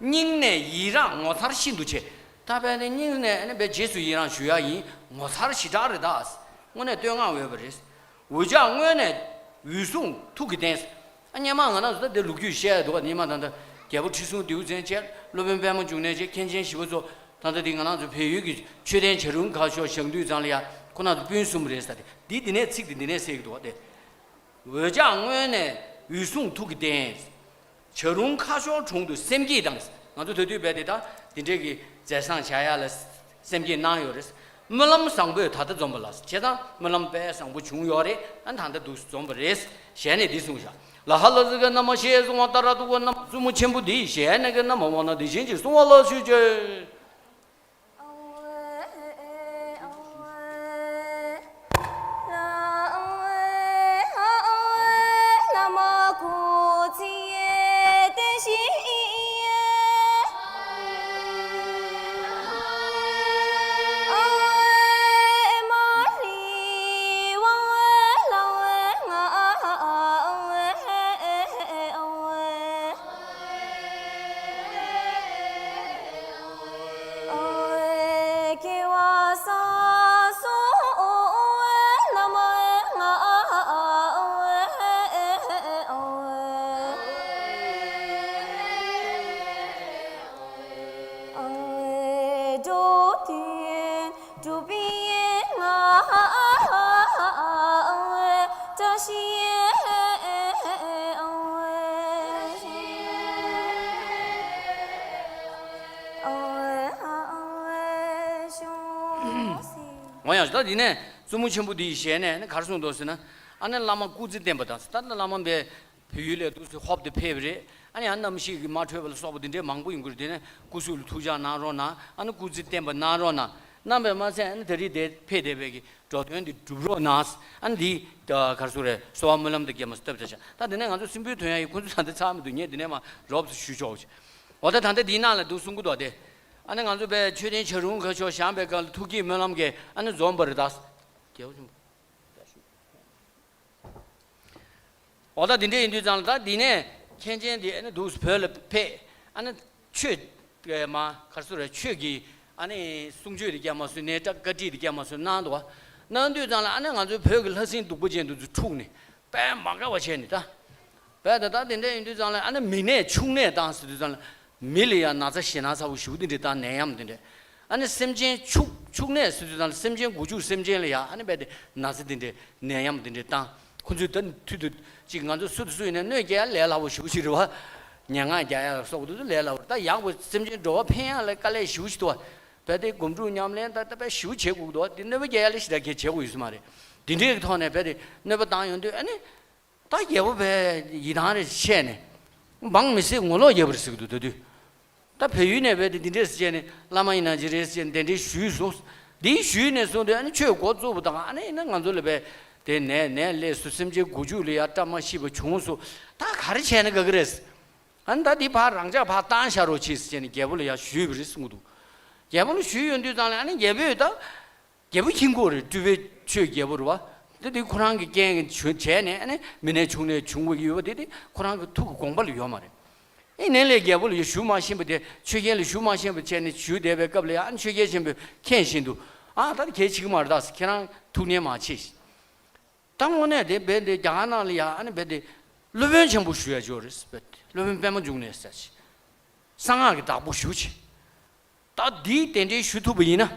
སྙིང་ནས་ཡི་རང་ངོ་མཚར་ཤིན་ཏུ་ཆེ། ད་བས་ནི་སྙིང་ནས་ཨ་ནི་བས་རྗེས་སུ་ཡི་རང་ཞུ་ཡ་ཡིན། ངོ་མཚར་ཞེ་དྲག་རེད་ད། དངོས་གནས་བསྟོད་བསྔགས་འོས་པ་རེད། འུ་ཅག་སྔོན་ནས་འུ་སྲུང་ཐུགས་ཀྱི་རྟེན། ཨ་སྔོན་མ་ང་རང་ཚོ་ད་འདི་ལོ་རྒྱུས་བཤད་ཡ་འདུག་ག་སྔོན་མ་ད་ལྟ་རྒྱལ་པོ་ཁྲི་སྲོང་ལྡེའུ་བཙན་བཅས་སློབ་དཔོན་པད་མ་འབྱུང་གནས་བཅས་མཁན་ཆེན་ཞི་བ་འཚོ། ད་ལྟ་འདི་ང་རང་ཚོ་བལ་ཡུལ་གྱི་མཆོད་རྟེན་བྱ་རུང་ཁ་ཤོར་བཞེངས་དུས་ཙང་ལ་ཡ། ཁོ་རང་ཚོ་སྤུན་གསུམ་རེད་ཟེར་ཏེ། འདི་འདི་ནས་ཚིག་འདི་འདི་ནས་གསལ་གྱི་འདུག་ག་དེ། འུ་ཅག་སྔོན་ནས་འུ་སྲུང་ཐུགས་ཀྱི་རྟེན། བྱ་རུང་ཁ་ཤོར་དྲུང་དུ་སེམས་བསྐྱེད་དང་། ང་ཚོ་ད་དུས་རྦད་དེ་ད་འདི་འདྲའི་གི་མཛད་བཟང་བྱ་ཡ་ལ་སེམས་བསྐྱེད་གནང་ཡོད་རེད། སྨོན་ལམ་བཟང་པོས་ད་ལྟ་འཛོམས་པ་ལ། བྱས་ཙང་སྨོན་ལམ་དཔེ་བཟང་པོ་བྱུང་ཡོད་རེད། ཨ་ད་ལྟ་འདུག་འཛོམས་པ་རེད། ཞལ་ནས་འདི་གསུངས་བཞག་ལ་ཧ་ལ་ཟི་ག་ན་མ་ཞེས་གསུངས་པ་ལྟར་ཐུགས་ཀྱི་རྣམ་པར་བཙུན་མོ་ཆེན་པོ་འདིའི་ཞལ་ནས་ཀྱི་རྣམ་པར་འོ་ན་འདི་བཞིན་གྱི་གསུང་བ་ལ་ཞུ་ཅེས། འགྲོ་དོན་གྲུབ་པའི་ངང་བཀྲ་ཤིས། འོ་ཡང་ད་འདི་ནས་བཙུན་མོ་ཆེན་པོ་འདིའི་ཞལ་ནས་ནི་ག་རེ་གསུངས་འདུག་ཟེར་ན། ཨ་ནི་བླ་མ་སྐུ་ཚེ་བརྟན་པ་དང་། ད་ལྟ་བླ་མ་འབད་བོད་ཡུལ་ལས་འདུག་སེ་ཧོབ་སྟེ་ཕེབས་པ་རེད། ཨ་ནི་ཡང་རྣམ་ཤེས་ཀྱིས་མ་འཕྲོད་པ་ལ་སོགས་པ་འདི་འདྲའི་མང་པོ་ཡོང་གི་རེད། དེ་ནས་སྐུ་གཟུགས་ལ་ཐུགས་ཅག་གནང་རོགས་གནང་། ཨ་ནི་སྐུ་ཚེ་བརྟན་པ་གནང་རོགས་གནང་། གནང་བས་མ་ཚད་ཨ་ནི་ད་རེས་དེ་ཕེབས་བསྡད་པའི་གི་འགྲོ་དོན་འདི་འགྲུབ་རོགས་གནང་། ཨ་ནི་འདི་ག་རེ་ཟེར་རེད། གསོལ་བ་སྨོན་ལམ་དང་བཅས་མ་བཏབ་བྱ་བྱ། ད་དེ་ནས་ང་ཚོ་སྲིན་པོའི་ཐོན་ཡ་ཡི་ཁོ་ཚོ་ད་ལྟ་ཚར་མི་འདུག་ངས་འདི་ནས་མ་རོབ་ཙམ་ཞུས་ཆོག་ཅིག་འོ་ད་ད་ལྟ་འདིའི་ནང་ལ་འདུག་གསུང་གི་འདུག་སྟེ། ཨ་ནི་ང་ཚོ་བས་མཆོད་རྟེན་བྱ་རུང་ཁ་ཤོར་བཞེངས་པའི་སྐབས་ལ་ཐུགས་བསྐྱེད་སྨོན་ལམ་གྱིས་ཨ་ནི་འཛོམས་པ་རེད་ད། འོ་ད་དེ་འདྲ་ཡིན་དུས་ཙང་ལ་ད་འདི་ནས་མཁན་ཆེན་འདི་ཨ་ནི་འདུག་བོད་ལ་ཕེབས། ཨ་ནི་ཆོས་མ་ག་རེ་ཟེར་རེད། ཆོས་ཀྱི་ཨ་ནི་གསུང་ཆོས་འདི་རྒྱ་མ་སུ་ནས་བཀའ་ཁྲིད་འདི་རྒྱ་མ་སུ་གནང་འདུག་བ། གནང་དུས་ཙང་ལ་ཨ་ནི་ང་ཚོའི་བོད་ཀྱི་ལྷ་སྲིན་གདུག་པ་ཅན་འདི་ཚོ་འཁྲུགས་ནས་དཔེ་མ་དགའ་བ་བྱས་ནས་ད། བས་ད་ད་དེ་འདྲ་ཡིན་དུས་ཙང་ལ་ཨ་ནི་མི་ནད་ཕྱུགས་ནད་བཏང་ཟེར་དུས་ཙང་ལ། མི་ལ་ཡང་ན་ཚ་ཞེ་ན་ཚ་བོ་ཞེ་པོ་དེ་འདྲ་དང་ནད་ཡམས་དེ་འདྲ། ཨ་ནི་སེམས་ཅན་ཕྱུགས་ཕྱུགས་ནད་ཟེར་དུས་ཙང་ལ་སེམས་ཅན་མགོ་མཇུག་སེམས་ཅན་ལ་ཡང་ཨ་ནི་རྦད་དེ་ན་ཚ་དེ་འདྲ་ནད་ཡམས་དེ་འདྲ་བཏང་། ཁོ་ཚོས་ད་མཐུད་དུ་ཅིག་ང་ཚོ་སུ་དང་སུ་ཡིན་ན་གནོད་སྐྱེལ་ཡ་ལས་སླ་བོ་ཞེ་པོ་ཅིག་རེད་བ། ངན་སྔགས་རྒྱག་ཡ་ལ་སོགས་པ་དེ་ཚོ་ལས་སླ་བོ་རེད། ད་ཡག་པོ་སེམས་ཅན་འགྲོ་བ་ཕན་ཡ་ལ་དཀའ་ལས་ཞེ་པོ་ཞིག་འདུག་བ། རྦད་དེ་སྒོམ་སྒྲུབ་ཉམས་ལེན་ད་ད་དཔེ་ཞེ་པོ་བྱེད་དགོས་ཀྱི་འདུག་བ། དེ་གནོད་པ་སྐྱེལ་ཡ་ལ་ཞེ་དྲག་གལ་བྱེད་དགོས་ཡོད་ས་མ་རེད། དེ་འདྲའི་ཐོག་ནས་རྦད་དེ་གནོད་པ་བཏང་ཡོང་དུས་ཨ་ནི། ད་རྒྱལ་པོ་བས་ཡི་དམ་རེ་བཤད་ནས། འབངས་མི་སེར་ངོ་ལོག་རྒྱབ་པ་རེད་ཟེར་གྱི་འདུག་ད་དུས། ད་བལ་ཡུལ་ནས་བས་དེ་འདི་འདྲས་བཤད་ནས་བླ་མ་ཡིན་ན་ཅི་རེད་ཟེར་གདན་འདྲེན་ཞུས་སོང་། འདི་ཞུས་ནས་བཟུང་སྟེ་ཨ་ནི་ཆོས་འགོ་བཙུགས་པ་དང་ཨ་ནི་ཡིན་ན་ང་ཚོ་ལ་བས་དེ་ནས་ནས་སླེབས་སུ་སེམས་ཅན་མགོ་མཇུག་ལ་ཡ་བཀྲ་མ་ཤིས་པ་བྱུང་སོང་། ད་ག་རེ་བྱས་ན་དགའ་གི་རེད། ཨ་ནི་ད་འདི་ཕར་རང་འཇགས་ཕར་བཏང་བཞག་རོགས་གྱིས་ཟེར་ནས་རྒྱལ་པོ་ལ་ཡ་ཞུས་པ་རེད་གསུངས་འདུག་རྒྱལ་པོ་ལ་ཞུས་ཡོང་དུས་ཙང་ལ་ཨ་ནི་རྒྱལ་པོས་ད། རྒྱལ་པོ་ཁྱིམ་ཁོག་རེད། སྤྲུལ་པའི་ཆོས་རྒྱལ་པོ་རེད་བ། དེ་དེ་ཁོ་རང་གི་རྐྱེན་གྱིས་བྱས་ནས་ཨ་ནི་མི་ནས་ཆུང་ནས་བྱུང་བའི་ཡོད་པ་དེ་དེ་ཁོ་རང་གི་ཐུགས་ཀྱི་དགོངས་པ་ལ་ཡོད་མ་རེད། ཨེ་ནས་ལས་རྒྱལ་པོ་ལ་ཞུ་མ་ཤེས་པ་དེ་ཆོས་རྒྱལ་ལ་ཞུ་མ་ཤེས་པ་བྱས་ནས་ཞུས་བསྡད་པའི་སྐབས་ལ་ཡང་ཨ་ནི་ཆོས་རྒྱལ་ཆེན་པོས་མཁྱེན་བཞིན་དུ་ཨ་ད་གལ་ཆེ་གི་མ་རེད་ད་ཟེར། ཁྱེད་རང་ཐུགས་ཉན་མ་བྱེད། ད་དངོས་གནས་དེ་རྦད་དེ་རྒྱ་གར་ནང་ལ་ཡ་ཨ་ནི་རྦད་དེ་སློབ་དཔོན་ཆེན་པོ་ཞུ་ཡ་ཅིག་ཡོད་རེད་ཟེར། རྦད་དེ་སློབ་དཔོན་པདྨ་འབྱུང་གནས་ཟེར་ཞིག་གསང་སྔགས་ཀྱི་བདག་པོ་ཞུ་ཅིག་ད་འདིའི་གདན་འདྲེན་ཞུ་ཐུབ་པ་ཡིན་ན།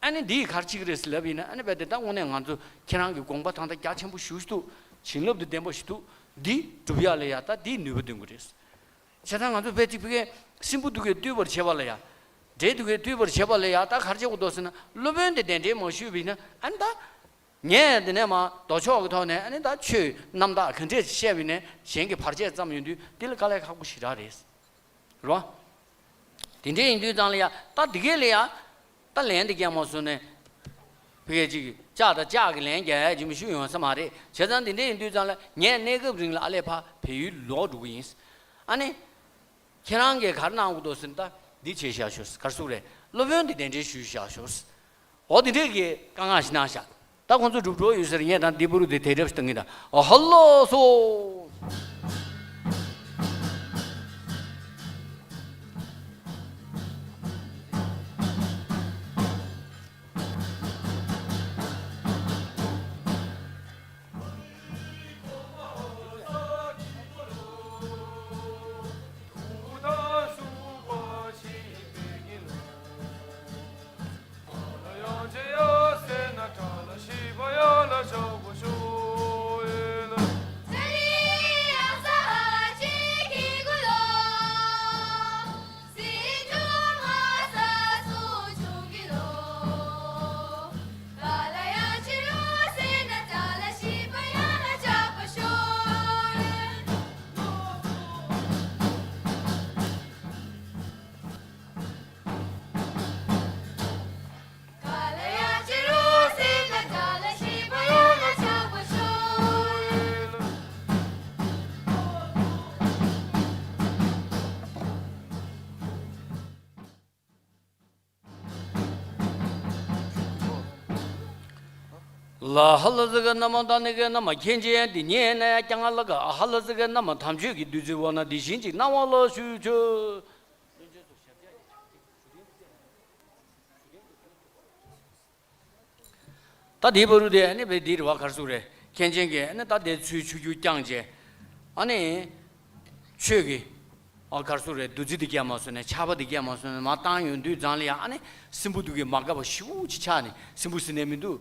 ཨ་ནི་འདིས་ག་རེ་བྱེད་ཀྱི་རེད་ཟེར་ལབ་ཡིན་ན་ཨ་ནི་རྦད་དེ་ད་དངོས་གནས་ང་ཚོ་ཁྱེད་རང་གི་དགོངས་པ་ད་ལྟ་རྒྱ་ཆེན་པོ་ཞུ་ཞུ་འདུག་བྱིན་རླབས་དེ་ལྡན་པ་ཞིག་འདུག་འདི་སྒྲུབ་ཡ་ལ་ཡ་ད་འདིས་ནུས་པ་འདོན་གྱི་རེད། བྱས་ཙང་ང་ཚོ་དཔེ་གཅིག་ཕ་གིའི་སྲིན་བུ་གདུགས་དཀར་བཏུལ་བར་བྱེད་པ་ལ་ཡ། འདྲེ་གདུགས་དཀར་བཏུལ་བར་བྱེད་པ་ལ་ཡ་ད་ག་རེ་བྱེད་དགོས་འདུག་ཟེར་ན་སློབ་དཔོན་དེ་གདན་འདྲེན་མ་ཞུས་པ་ཡིན་ན་ཨ་ནི་ད། ངས་དེ་ནས་མ་ལྡོག་ཕྱོགས་ཀྱི་ཐོག་ནས་ཨ་ནི་ད་ཆོས་རྣམ་དག་ག་འདྲས་བཤད་པ་ཡིན་ནའི་གཞན་གྱི་བར་ཆད་ཙམ་ཡོང་དུས་འདི་ལ་དཀའ་ལས་ཁག་པོ་ཞེ་དྲག་རེད། རེད་བ། དེ་འདྲས་ཡིན་དུས་ཙང་ལ་ཡ་ད་འདི་གས་ལ་ཡ། ད་ལན་འདི་རྒྱག་མ་སོང་ནས། ཕ་གི་ཅིག་ལྕགས་དང་ལྕགས་ཀྱི་ལན་རྒྱག་ཡ་ཅིག་མི་ཞུ་ཡོང་ས་མ་རེད། བྱས་ཙང་འདི་འདྲས་ཡིན་དུས་ཙང་ལ་ངས་གནས་སྐབས་རིང་ལ་ཨ་ལས་ཕ་བལ་ཡུལ་ལོག་འགྲོ་གི་ཡིན། ཨ་ནི། ཁྱེད་རང་གིས་ག་རེ་གནང་དགོས་འདུག་ཟེར་ན་ད་འདི་བྱས་བཞག་ཤོག་ག་རེ་ཟེར་དགོས་རེད། སློབ་དཔོན་འདི་གདན་འདྲེན་ཞུས་བཞག་ཤོག་འོ་དེ་འདྲས་ཀྱི་བཀའ་མངགས་ཤིག་གནང་བཞག་ད་ཁོང་ཚོ་སྒྲུབ་འགྲོ་ཡོད་ཟེར་ངས་ད་འདི་པུ་རུ་དེ་དེ་འདྲ་ཞིག་བཏང་གི་ད། ཨ་ཧ་ལོ་སོ། ལ་ཧ་ལ་ཟི་ག་ན་མ་ད་ནི་ག་ན་མ་མཁན་ཆེན་འདི་ཉན་ན་ཡ་ཀྱང་ང་ལ་ག་ཨ་ཧ་ལ་ཟི་ག་ན་མ་དམ་ཆོས་ཀྱི་བདུད་རྩི་བ་ན་འདི་བཞིན་ཅིག་གནང་བ་ལ་ཞུ་ཆོས། ད་དེའི་བར་དུ་དེ་ཨ་ནི་བས་དེའི་རེ་བ་གར་སུ་རེད། མཁན་ཆེན་གྱིས་ཨ་ནི་ད་དེ་ཚུལ་ཆུ་རྒྱུ་བསྐྱངས་བྱས། ཨ་ནི། ཆོས་ཀྱི། ཨ་གར་སུ་རེད་བདུད་རྩི་དེ་སྐྱེལ་མ་སོང་ནས་ཆར་པ་དེ་སྐྱེལ་མ་སོང་ནས་མར་བཏང་ཡོང་དུས་ཙང་ལ་ཡང་ཨ་ནི་སྲིན་བུ་དུ་གི་མ་དགའ་བ་ཞེ་པོ་ཅིག་ཆགས་ནས་སྲིན་བུ་ཟེར་ནས་མི་འདུག་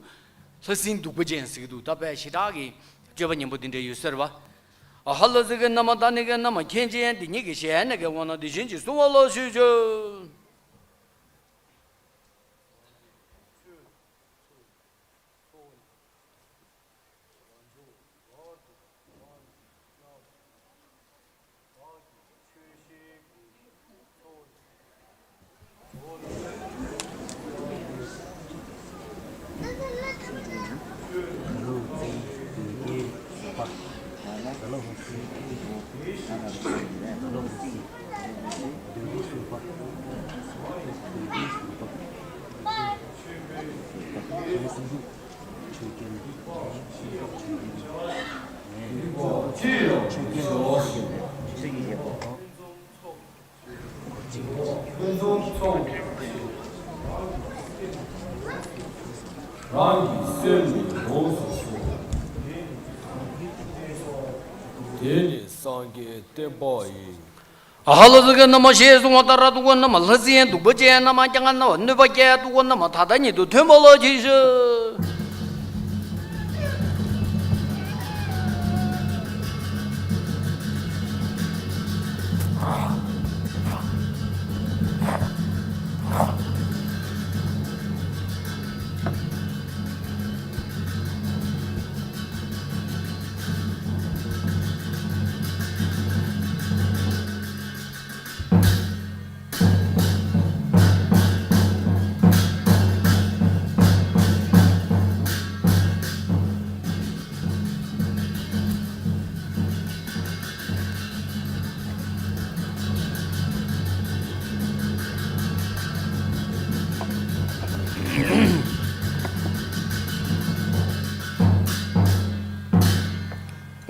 ལྷ་སྲིན་གདུག་པ་ཅན་ཟེར་གི་འདུག་ད་དཔེ་ཞེ་དྲག་གི་སྤྱོད་པ་ངན་པོ་དེ་འདྲ་ཡོད་ཟེར་བ། ཨ་ཧ་ལ་ཟི་གི་ན་མ་ད་ནི་གི་ན་མ་མཁན་ཆེན་འདི་ཉིད་ཀྱི་ཞལ་ནས་གི་འོ་ན་དེ་བཞིན་གྱི་གསུང་བ་ལ་ཞུས་ཆོས། རང་གི་སེམས་ནི་ཡོངས་སུ་སོ། དེ་ནི་སངས་རྒྱས་བསྟན་པ་ཡིན། ཨ་ཧ་ལ་ཟི་ག་ན་མ་ཞེས་གསུངས་པ་ལྟར་དུ་གོ་ན་མ་ལྷ་སྲིན་གདུག་པ་ཅན་ན་མ་ཀྱང་ན་བ་གནོད་པ་སྐྱེལ་དུ་གོ་ན་མ་ད་ལྟ་ཉིད་དུ་ཐོན་པ་ལ་གྱིས་ཤིག་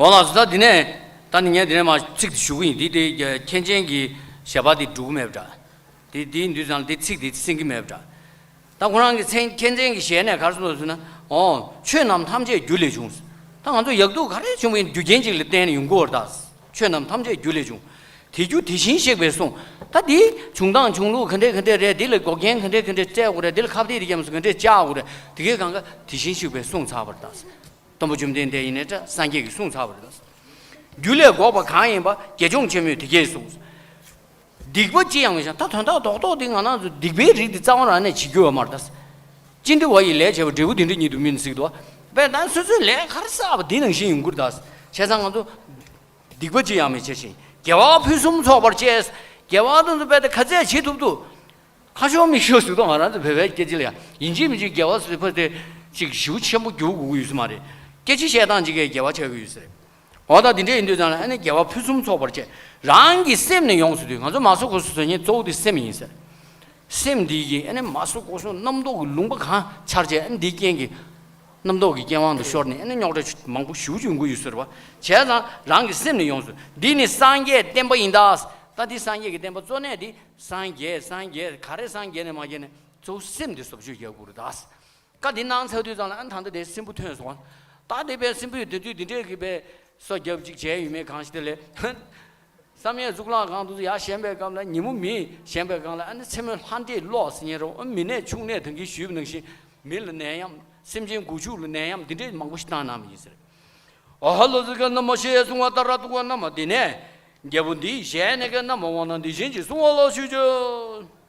འོ་ལགས་སོ། ད་འདི་ནས་ད་ནི་ངས་འདི་ནས་མར་ཚིག་དེ་ཞུ་གི་ཡིན། འདི་དེ་མཁན་ཆེན་གྱི་ཞལ་པར་འདི་འགྲོ་གི་མེད་པ་འདྲ། དེ་དེ་ཡིན་དུས་ཙང་དེ་ཚིག་དེ་གསན་གྱི་མེད་པ་འདྲ། ད་ཁོ་རང་གི་མཚན་མཁན་ཆེན་གྱི་ཞལ་ནས་ག་རེ་གསུངས་ཟེར་ན། འོ། ཆོས་རྣམས་ཐམས་ཅད་རྒྱུ་ལས་བྱུང་། ད་ང་ཚོ་ཡག་སྡུག་ག་རེ་བྱུང་བ་ཡིན་རྒྱུ་རྐྱེན་ཅིག་ལ་བརྟེན་ནས་ཡོང་གི་ཡོད་རེད་ད། ཆོས་རྣམས་ཐམས་ཅད་རྒྱུ་ལས་བྱུང་། དེ་རྒྱུ་དེ་བཞིན་གཤེགས་པས་གསུངས། ད་འདི་བྱུང་སྟངས་བྱུང་ལུགས་ག་འདྲས་ག་འདྲས་རེད། འདི་ལ་འགོག་རྐྱེན་ག་འདྲས་ག་འདྲས་བཙལ་དགོས་རེད། འདི་ལ་ཁ་གཏད་དེ་རྒྱབ་སོང་ག་འདྲས་བཅག་དགོས་རེད། དེ་གའི་གང་ག་དེ་བཞིན་གཤེགས་པས་གསུངས་ཚར་བ་རེད་ད། སྟོན་པ་བཅོམ་ལྡན་འདས་ཡིན་ནའི་འདྲ། སངས་རྒྱས་ཀྱིས་གསུངས་ཚར་བ་རེད་ད། རྒྱུ་ལས་འགོག་པ་གང་ཡིན་པ། དགེ་སྦྱོང་ཆེན་མོས་དེ་སྐད་གསུངས། སྡིག་པ་ཅི་ཡང་མི་བྱ། ད་དོན་དག་རྡོག་རྡོག་འདི་ང་རང་ཚོ་སྡིག་པའི་རིགས་འདི་རྩ་བ་རང་ནས་བྱེད་རྒྱུ་ཡོད་མ་རེད་ད། ཅི་འདྲ་བ་ཡི་ལས་བྱས་པ། འབྲས་བུ་འདི་འདྲ་ཉིད་དུ་སྨིན་ཟེར་གི་འདུག་བ། བས་ད་སོ་སོའི་ལས་ག་རེ་བསགས་པ་འདི་ནང་བཞིན་ཡོང་གི་རེད་ད། བྱས་ཙང་ང་ཚོ་སྡིག་པ་ཅི་ཡང་མི་བྱ་ཞིང་། དགེ་བ་ཕུན་སུམ་ཚོགས་པར་སྤྱད། དགེ་བ་དེ་ཚོ་བས་ད་ག་ཚད་བྱེད་ཐུབ་ཐུབ། ཁ་ཤོར་མིག་ཤོར་ཟེར་དུས་ང་རང་ཚོ་བོད་པའི་སྐད་ཆ་ལ་ཡང་ཡིན་གཅིག་མིན་གཅིག་དགེ་བ་ཟེར་ཕ་དེ་ཅིག་ཞེ་པོ་ཆེན་པོ་འགྱུར་དགོས་ཀྱི་ཡོད་ས་མ་རེད། སྐད་ཆ་བཤད་སྟངས་ཅིག་གིས་དགེ་བ་ཆགས་ཀྱི་ཡོད་ས་རེད། འོ་ད་འདི་འདྲ་ཡིན་དུས་ཙང་ལ་ཨ་ནི་དགེ་བ་ཕུན་སུམ་ཚོགས་པར་སྤྱད། རང་གི་སེམས་ནི་ཡོངས་སུ་འདུལ། ང་ཚོ་མ་སོ་ཁོ་སོ་བཟོ་མཁན་གཙོ་བོ་དེ་སེམས་ཡིན་ཟེར། སེམས་འདི་ཡིས་ཨ་ནི་མ་སོ་ཁོ་སོ་རྣམ་རྟོག་གི་ལུང་པ་གང་འཆར་བྱས། ཨ་ནི་འདིའི་རྐྱེན་གྱིས་རྣམ་རྟོག་གི་རྐྱེན་དབང་དུ་ཤོར་ནས་ཨ་ནི་རྙོག་དྲ་མང་པོ་ཞེ་པོ་ཅིག་ཡོང་གི་ཡོད་ས་རེད་བ། བྱས་ཙང་རང་གི་སེམས་ནི་ཡོངས་སུ། འདི་ནི་སངས་རྒྱས་བསྟན་པ་ཡིན་ད། ད་འདི་སངས་རྒྱས་ཀྱི་བསྟན་པ་གཙོ་གནད་འདི་སངས་རྒྱས་སངས་རྒྱས་ག་རེ་སངས་རྒྱས་ནས་མ་རྒྱས་ནས་གཙོ་བོ་སེམས་འདི་བཟོ་བཅོས་རྒྱག་དགོས་རེད་ད། བཀའ་འདི་གནང་ཚར་དུས་ཙང་ལ་ཨ་ནི་ད་ལྟ་དེ་སྲིན་པོ་ཐོན་སོང་། ད་དེ་བས་སྲིན་པོས་དེ་དུས་འདི་འདྲས་ཀྱི་བས་སོ་རྒྱབ་ཅིག་བྱས་ཡོད་མེད་གང་ཞིག་དེ་ལས། བསམ་ཡས་གཙུག་ལག་ཁང་དུ་ཡར་བཞེངས་པའི་སྐབས་ལ་ཉིན་མོ་མེ་བཞེངས་པའི་སྒང་ལ་ཨ་ནི་མཚན་མོ་ལྷ་འདྲེས་གློག་ཟེར་མཁན་རེད། ཨ་མི་ནད་ཕྱུགས་ནད་ད་གིན་ཞུས་པ་ནང་བཞིན་མི་ལ་ནད་ཡམས། སེམས་ཅན་སྒོ་ཕྱུགས་ལ་ནད་ཡམས་འདི་འདྲས་མང་པོ་ཞིག་བཏང་གནང་བ་ཡིན་ཟེར། ཨ་ཧ་ལོ་ཙི་ག་ན་མ་ཤེས་གསུང་བ་ལྟར་ཐུག་པ་ན་མ་དེ་ནས། རྒྱལ་པོ་འདིའི་ཞལ་ནས་ཀྱང་ན་མ་འོ་ན་འདི་བཞིན་གྱི་གསུང་བ་ལ་ཞུ་ཆོག།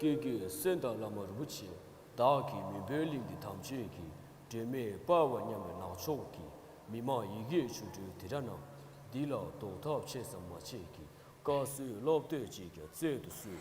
ཀྱེ་ཀྱེ་གསན་དང་བླ་མ་རིན་པོ་ཆེ། བདག་གིས་མུན་པའི་གླིང་འདི་དམ་ཆོས་ཀྱི། སྒྲོན་མེ་སྤར་བར་སྙམ་ཡང་ནག་ཕྱོགས་ཀྱི། མི་མང་ཡི་གེའི་ཆུ་སྦྲུལ་དེ་འདྲ་རྣམས། འདི་ལ་ཟློག་ཐབས་ཆེ་ཙམ་མ་བྱེད་ཀྱི། བཀའ་སྲོལ་སློབ་སྟོན་ཅིག་ཀྱང་སྩལ་དུ་གསོལ།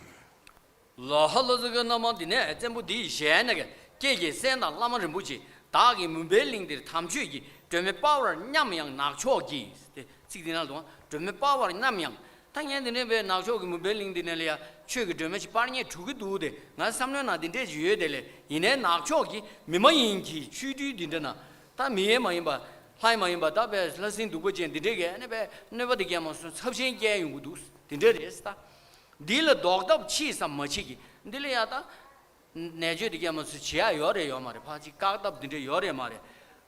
ལ་ཧ་ལོ་ཙི་གི་རྣམ་མང་འདི་ནས་བཙན་པོ་འདིའི་ཞལ་ནས་ཀྱེ་ཀྱེ་གསན་དང་བླ་མ་རིན་པོ་ཆེ། བདག་གིས་མུན་པའི་གླིང་འདིར་དམ་ཆོས་ཀྱི། སྒྲོན་མེ་སྤར་བར་སྙམ་ཡང་ནག་ཕྱོགས་ཀྱི། དེ་ཚིག་འདི་ནང་དུ་སྒྲོན་མེ་སྤར་བར་སྙམ་ཡང་། ད་ངས་འདི་ནས་བའི་ནག་ཕྱོགས་ཀྱི་མུན་པའི་གླིང་འདི་ནས་ལ་ཡ་ཆོས་ཀྱི་སྒྲོན་མེ་ཞིག་སྤར་སྙིང་བྲོ་གི་འདུག་སྟེ། ང་བསམ་བློའི་ནང་འདི་འདྲས་ཞིག་ཡོད་དེ་ལས། ཡིན་ནའི་ནག་ཕྱོགས་ཀྱི་མི་མ་ཡིན་གྱི་ཆོ་འཕྲུལ་འདི་འདྲ་ན། ད་མི་ཡིན་མ་ཡིན་པ། ལྷ་ཡིན་མ་ཡིན་པ། ད་བའི་ལྷ་སྲིན་གདུག་པ་ཅན་འདི་འདྲས་ཀྱི་ཨ་ནི་བའི་གནོད་པ་འདི་གས་མ་སོང་ཚབས་ཆེན་བསྐྱལ་ཡོང་གི་འདུག་འདི་འདྲས་རེད་ད། འདི་ལ་ཟློག་ཐབས་ཅི་ཙམ་མ་བྱེད་ཀྱི། འདི་ལ་ཡ་ད། ནད་བཅོས་འདི་གས་མ་སོང་བྱེད་ཡ་ཡོད་རེད་ཡོད་མ་རེད། ཕར་ཅིག་བཀག་ཐབས་འདི་འདྲ་ཡོད་རེད་མ་རེད།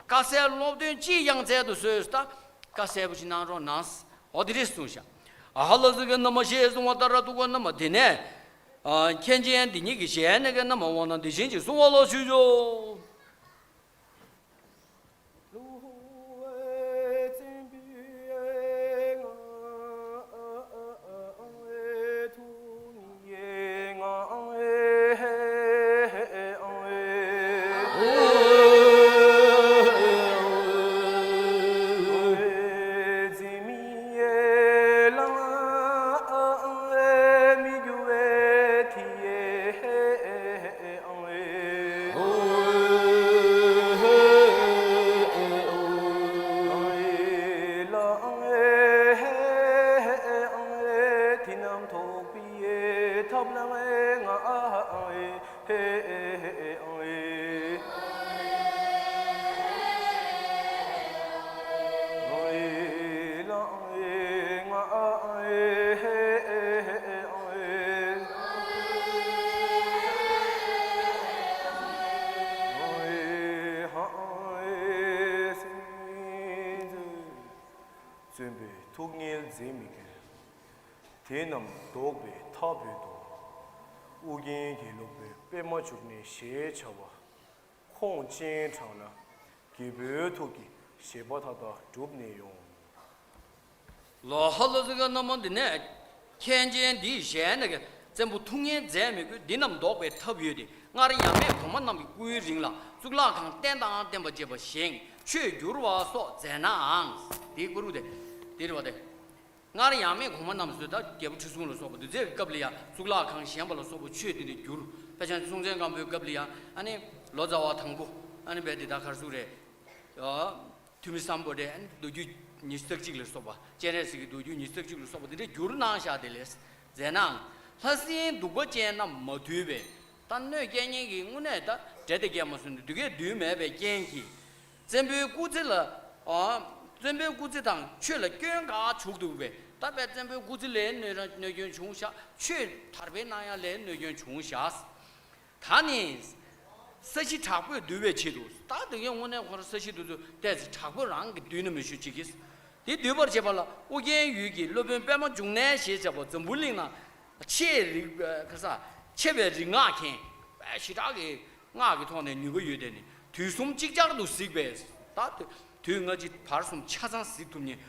བཀའ་སྩལ་སློབ་སྟོན་ཅི་ཡང་སྩལ་དུ་གསོལ་ད། བཀའ་གསལ་པོ་ཞིག་གནང་རོགས་གནང་། འོ་འདི་རེད་གསུངས་ཤག་ཨ་ཧ་ལ་ཟི་གི་ན་མ་ཤེས་གསུང་བ་ལྟར་ཐུག་པ་ན་མ་དེ་ནས། ཨ་མཁན་ཆེན་འདི་ཉིད་ཀྱི་ཞལ་ནས་ཀྱང་ན་མ་འོ་ན་འདི་བཞིན་གྱི་གསུང་བ་ལ་ཞུས་ཆོག་ཐུགས་ངལ་འཛེམ་མི་དགོས། དེ་རྣམས་བཟློག་པའི་ཐབས་ཡོད་དོ། ཨོ་རྒྱན་གྱི་སློབ་དཔོན་པདྨ་འབྱུང་གནས་ཞེས་བྱ་བ། ཁོང་སྤྱན་དྲངས་ན། རྒྱལ་པོའི་ཐུགས་ཀྱི་བཞེད་པ་མཐའ་དག་འགྲུབ་ནས་ཡོང་། ལ་ཧ་ལ་ཟི་ག་ན་མ། འདི་ནས་མཁན་ཆེན་འདིའི་ཞལ་ནས་བཙན་པོ་ཐུགས་ངལ་འཛེམ་མི་དགོས། འདི་རྣམས་བཟློག་པའི་ཐབས་ཡོད་དེ། སྔར་ཡབ་མེས་གོང་མ་རྣམས་ཀྱི་སྐུའི་རིང་ལ་གཙུག་ལག་ཁང་རྟེན་དང་བརྟེན་པ་བཅས་པ་བཞེངས། ཆོས་བསྒྱུར་བ་སོགས་མཛད་ནའང་། དེའི་སྐོར་དེ་དེ་རེད་བ། དེ་སྔར་ཡབ་མེས་གོང་མ་རྣམས་སུ། ད་རྒྱལ་པོ་ཁྲི་སྲོང་ལ་སོགས་པ་འདི་ཚོའི་སྐབས་ལ་ཡང་གཙུག་ལག་ཁང་བཞེངས་པ་ལ་སོགས་པ་ཆོས་འདི་འདྲ་བསྒྱུར། དཔེ་ཆ་སྲོང་བཙན་སྒམ་པོའི་སྐབས་ལ་ཡང་ཨ་ནི་ལོ་ཙཱ་བ་དང་པོ་ཨ་ནི་བས་འདི་ད་གར་སུ་རེད། ཐུ་མི་སམ་བྷོ་ཊས་མདོ་རྒྱུད་ཉི་ཤུ་རྩ་གཅིག་ལ་སོགས་པ། སྤྱན་རས་གཟིགས་ཀྱི་མདོ་རྒྱུད་ཉི་ཤུ་རྩ་གཅིག་ལ་སོགས་པ་འདི་འདྲ་བསྒྱུར་གནང་བཞག་དེ་ལས་མཛད་ནའང་། ལྷ་སྲིན་གདུག་པ་ཅན་རྣམས་མ་འདུས་པས། ད་གནོད་སྐྱེལ་མཁན་གྱི་དངོས་གནས་ད་འདྲེ་དེ་སྐྱེལ་མ་སོང་དུས་དུས་ཀས་འདུས་མེད་པའི་རྐྱེན་གྱིས། བཙན་པོའི་སྐུ་ཚེ་ལ། ཨ། བཙན་པོའི་སྐུ་ཚེ་དང་ཆོས་ལ་སྐྱོན་འགའ་བྱུང་འདུག་པས། ད་བས་བཙན་པོའི་སྐུ་ཚེ་ལའང་གནོད་གནོད་སྐྱོན་བྱུང་བཞག་ཆོས་དར་སྤེལ་གནང་ཡ་ལའང་གནོད་སྐྱོན་བྱུང་བཞག་ད་ནི་ས་གཞི་དྲག་པོས་འདུལ་བའི་ཆེད་དུ། ད་དེ་གའི་དངོས་གནས་ཁོ་རང་ས་གཞི་འདི་ཚོ་ཏོག་ཙམ་དྲག་པོ་རང་གིས་འདུལ་ན་མི་ཞུ་ཅིག་གིས། དེ་འདུལ་བར་བྱེད་པ་ལ་ཨོ་རྒྱན་ཡུལ་གྱི་སློབ་དཔོན་པདྨ་འབྱུང་གནས་ཞེས་བྱ་བ་འཛམ་བུ་གླིང་ན་ཆེས་རིག་ཁ་ས་ཆེ་བའི་རིག་སྔགས་མཁན། ཞེ་དྲག་གི་སྔགས་ཀྱི་ཐོག་ནས་ནུས་པ་ཡོད་དེ་ནི་དུས་གསུམ་ཅིག་ཅར་དུ་གཟིགས་པས། ད་དུས་སྔ་ཕྱི་བར་གསུམ་ཆ་ཚང་གཟིགས་ཐུབ་མཁན།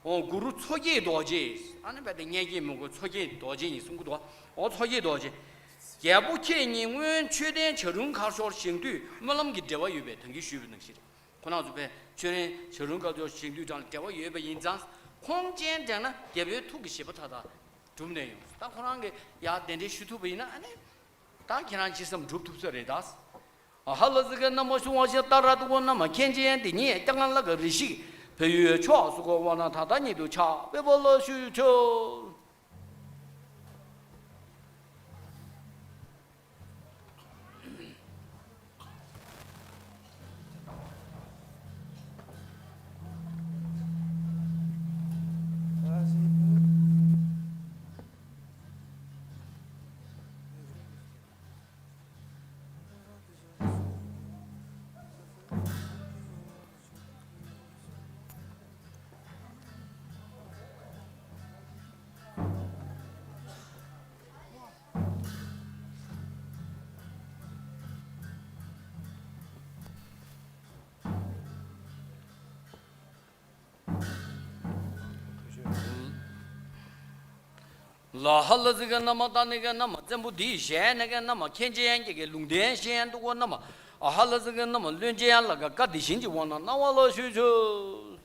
ཨོ། གུ་རུ་མཚོ་སྐྱེས་རྡོ་རྗེ། ཨ་ནི་བས་ཏེ་མཉན་བརྒྱད་མི་མགོ་མཚོ་སྐྱེས་རྡོ་རྗེ་ཡིན་གསུང་གི་འདུག་ཨོ། མཚོ་སྐྱེས་རྡོ་རྗེ། རྒྱལ་པོ་ཁྱེད་ཉིད་སྔོན་མཆོད་རྟེན་བྱ་རུང་མཁར་ཤོར་བཞེངས་དུས་སྨོན་ལམ་གྱི་འབྲེལ་བ་ཡོད་པས་ད་གིན་ཞུས་པ་ནང་བཞིན་རེད། ཁོ་རང་ཚོ་བས་མཆོད་རྟེན་བྱ་རུང་མཁར་ཤོར་བཞེངས་དུས་དང་འབྲེལ་བ་ཡོད་པ་ཡིན་ཙང་། ཁོང་སྤྱན་དྲངས་ན་རྒྱལ་པོའི་ཐུགས་ཀྱི་བཞེད་པ་མཐའ་དག་འགྲུབ་ནས་ཡོང་། ད་ཁོ་རང་གིས་ཡར་གདན་འདྲེན་ཞུ་ཐུབ་པ་ཡིན་ན་ཨ་ནི། ད་ཁྱེད་རང་ཅི་བསམ་འགྲུབ་ཐུབ་ས་རེད་ད། ཨ་ཧ་ལ་ཟི་ག་ན་མོ་ཤུ་ཝ་ཤ་ཏ་ར་ཏུ་གོ་ན་མ། མཁན་ཆེན་འདི་ཉིད་སྐྱབས་མགོན་ལ་ག་རེ་ཞིག་བོད་ཡུལ་ཕྱོགས་སུ་གོ་བ་ན་ད་ལྟ་ཉིད་དུ་ཕྱག་དཔེ་པོ་ལ་ཞུ་ཆོག་ལ་ཧ་ལ་ཟི་ག་ན་མ། ཏ་ནི་ག་ན་མ། བཙན་པོ་འདིའི་ཞལ་ནས་ག་ན་མ། མཁན་ཆེན་གྱི་གི་ལུང་བསྟན་ཞེས་འདུག་གོ་ན་མ། ཨ་ཧ་ལ་ཟི་ག་ན་མ། བློན་ཆེན་ལ་ག་བཀའ་འདི་བཞིན་གྱི་དབང་གནང་གནང་བ་ལ་ཞུ་ཆོག་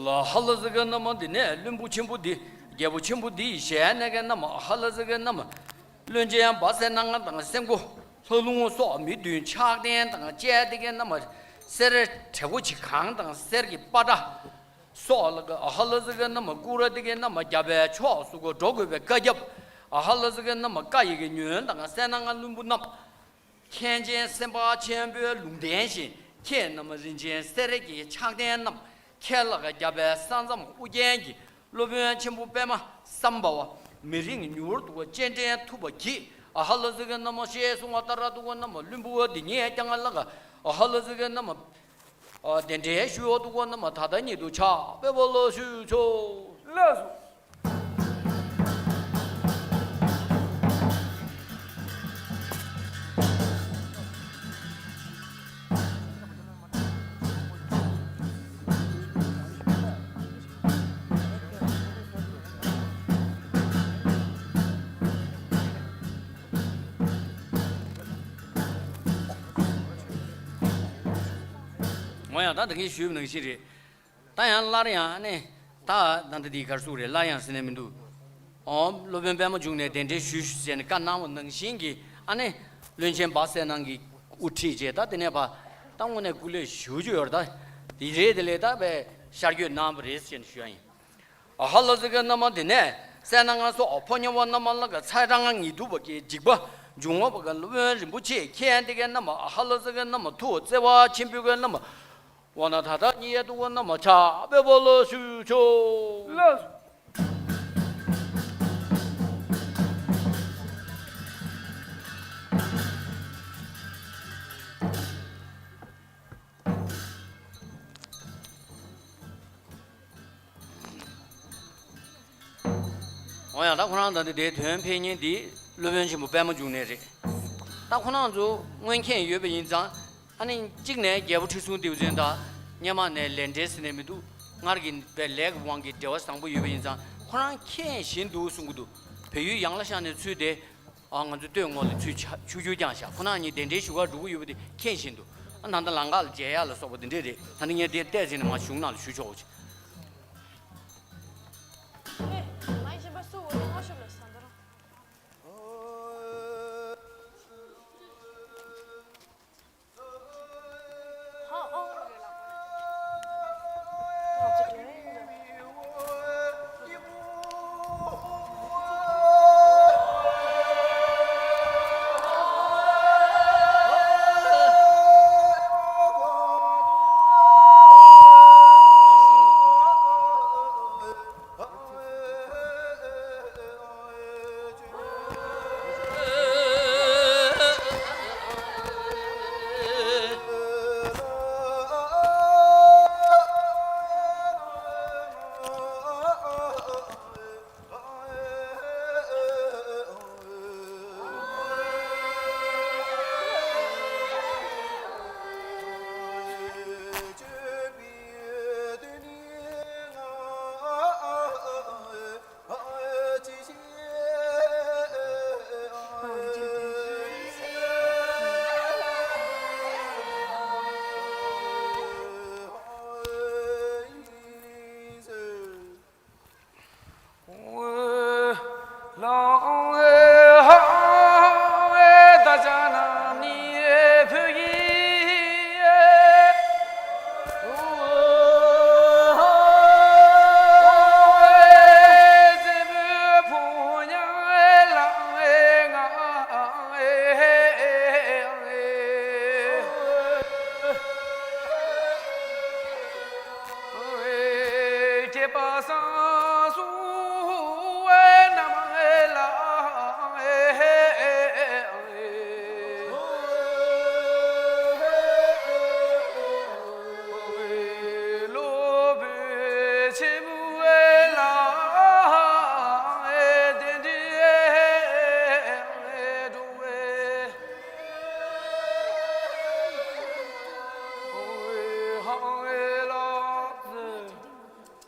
ལ་ཧ་ལ་ཟི་ག་ན་མ། འདི་ནས་བློན་པོ་ཆེན་པོ་འདི། རྒྱལ་པོ་ཆེན་པོ་འདིའི་ཞལ་ནས་ག་ན་མ། ཨ་ཧ་ལ་ཟི་ག་ན་མ། བློན་ཆེན་འབའ་སྲས་སྣ་ལྔ་དང་སེམས་འགོ་ལྷ་ལུང་སོགས་མི་བདུན་ཕྱག་རྟེན་དང་བཅས་ཏེ་ག་ན་མ། གསེར་བྲེ་བོ་ཆེ་གང་དང་གསེར་གྱི་པ་ཏྲ་སོགས་ལ་ག་ཨ་ཧ་ལ་ཟི་ག་ན་མ། སྐུ་ར་ཏི་ག་ན་མ། རྒྱ་བལ་ཕྱོགས་སུ་གོ་འགྲོ་དགོས་པའི་བཀའ་ཁྱབ། ཨ་ཧ་ལ་ཟི་ག་ན་མ། བཀའ་ཡི་གི་ཉོན་དང་སད་སྣ་ལྔ་བློན་པོ་རྣམས། མཁན་ཆེན་སེམས་དཔའ་ཆེན་པོའི་ལུང་བསྟན་བཞིན། ཁྱེད་རྣམས་རིན་ཆེན་གསེར་གྱི་ཕྱག་རྟེན་རྣམས། ཁྱེད་ལ་ག་རྒྱ་བལ་ས་མཚམས་ཨོ་རྒྱན་གྱི་སློབ་དཔོན་ཆེན་པོ་པདྨ་སམ་བྷ་བ་མི་རིང་མྱུར་དུ་སྤྱན་འདྲེན་ཐུབ་པ་གྱིས། ཨ་ཧ་ལ་ཟི་ག་ན་མ་ཞེས་གསུངས་པ་ལྟར་དུ་ག་ན་མ། བློན་པོ་འདི་ཉིད་ཀྱང་ལ་ག་ཨ་ཧ་ལ་ཟི་ག་ན་མ། གདན་འདྲེན་ཞུ་འོ་དུ་ག་ན་མ། ད་ལྟ་ཉིད་དུ་ཕྱག་དཔེ་པོ་ལ་ཞུ་ཆོག་ལགས་སོ། ངོ་ཡང་ད་ད་གིན་ཞུས་པ་ནང་བཞིན་རེད། ད་ཡང་སླར་ཡང་ཨ་ནི་ད་ད་ལྟ་འདི་གར་སུ་རེད། སླར་ཡང་ཟེར་ནས་མི་འདུག་ཨོ་སློབ་དཔོན་པད་མ་འབྱུང་གནས་གདན་འདྲེན་ཞུས་ཞུས་ཟེར་ནས་བཀའ་གནང་བ་ནང་བཞིན་གྱི་ཨ་ནི་བློན་ཆེན་སྦ་གསལ་སྣང་གི་དབུ་ཁྲིད་བཅས་ད་དེ་ནས་ཕ་ད་དངོས་གནས་སྐུ་ལས་ཞུ་རྒྱུ་ཡོད་རེད། ད་དེ་རེད། དེ་ལས་ད་བས་ཤར་བསྐྱོད་གནང་བ་རེད་ཟེར་ནས་ཞུ་ཡ་ཡིན། ཨ་ཧ་ལ་ཟི་གེ་ན་མ་དེ་ནས་སད་ན་ང་སོ་ཨ་ཕོ་ཉ་བ་ན་མ་ལ་ག་ཚ་ར་ང་ཉི་དུ་བ་གི་འཇིགས་པ་འབྱུང་བ་བ་ག་སློབ་དཔོན་རིན་པོ་ཆེ་ཁྱེད་དེ་ག་ན་མ་ཨ་ཧ་ལ་ཟི་གེ་ན་མ་ཐུ་བ་བརྩེ་བ་ཆེན་པོའི་ག་ན་མ་བ་ན་ད་ད་ཉི་ཡ་དུ་བ་ན་མ་ཆ་བེ་བ་ལ་ཞུ་ཆོ་ལ། འོ་ཡང་ད་ཁོ་རང་ད་ལྟ་དེའི་དོན་ཕེབས་མཁན་འདི་སློབ་དཔོན་ཆེན་པོ་པད་མ་འབྱུང་གནས་རེད། ད་ཁོ་རང་ཚོ་སྔོན་ཁྱེད་ཡོད་པ་ཡིན་ཙང་ཨ་ནི་གཅིག་ནས་རྒྱལ་པོ་ཁྲི་སྲོང་ལྡེའུ་བཙན་དང་སྔོན་མ་ནས་ལས་འབྲེལ་ཟེར་ནས་མི་འདུག་སྔར་གྱི་བའི་ལས་ཀྱི་དབང་གིས་འབྲེལ་བ་བཟང་པོ་ཡོད་པ་ཡིན་ཙང་ཁོ་རང་མཁྱེན་བཞིན་འདུག་གསུང་གི་འདུག་བལ་ཡུལ་ཡང་ལ་ཤང་ནས་ཚུར་དེ་ཨ་ང་ཚོ་སྟོད་ངོ་ལ་ཚུར་ཆ་ཆུ་ཆུ་རྐྱང་ཤག་ཁོ་རང་གཉིས་གདན་འདྲེན་ཞུ་གར་འགྲོ་གི་ཡོད་པ་དེ་མཁྱེན་བཞིན་འདུག་ཨ་ད་ལྟ་ལམ་ཁ་ལ་མཇལ་ཡག་ལ་སོགས་པ་དེ་འདྲས་རེད། ད་ནི་ངས་དེ་བལྟས་ཟིན་ནས་མ་གཞུང་ནང་ལ་ཞུ་ཆོག་གོ།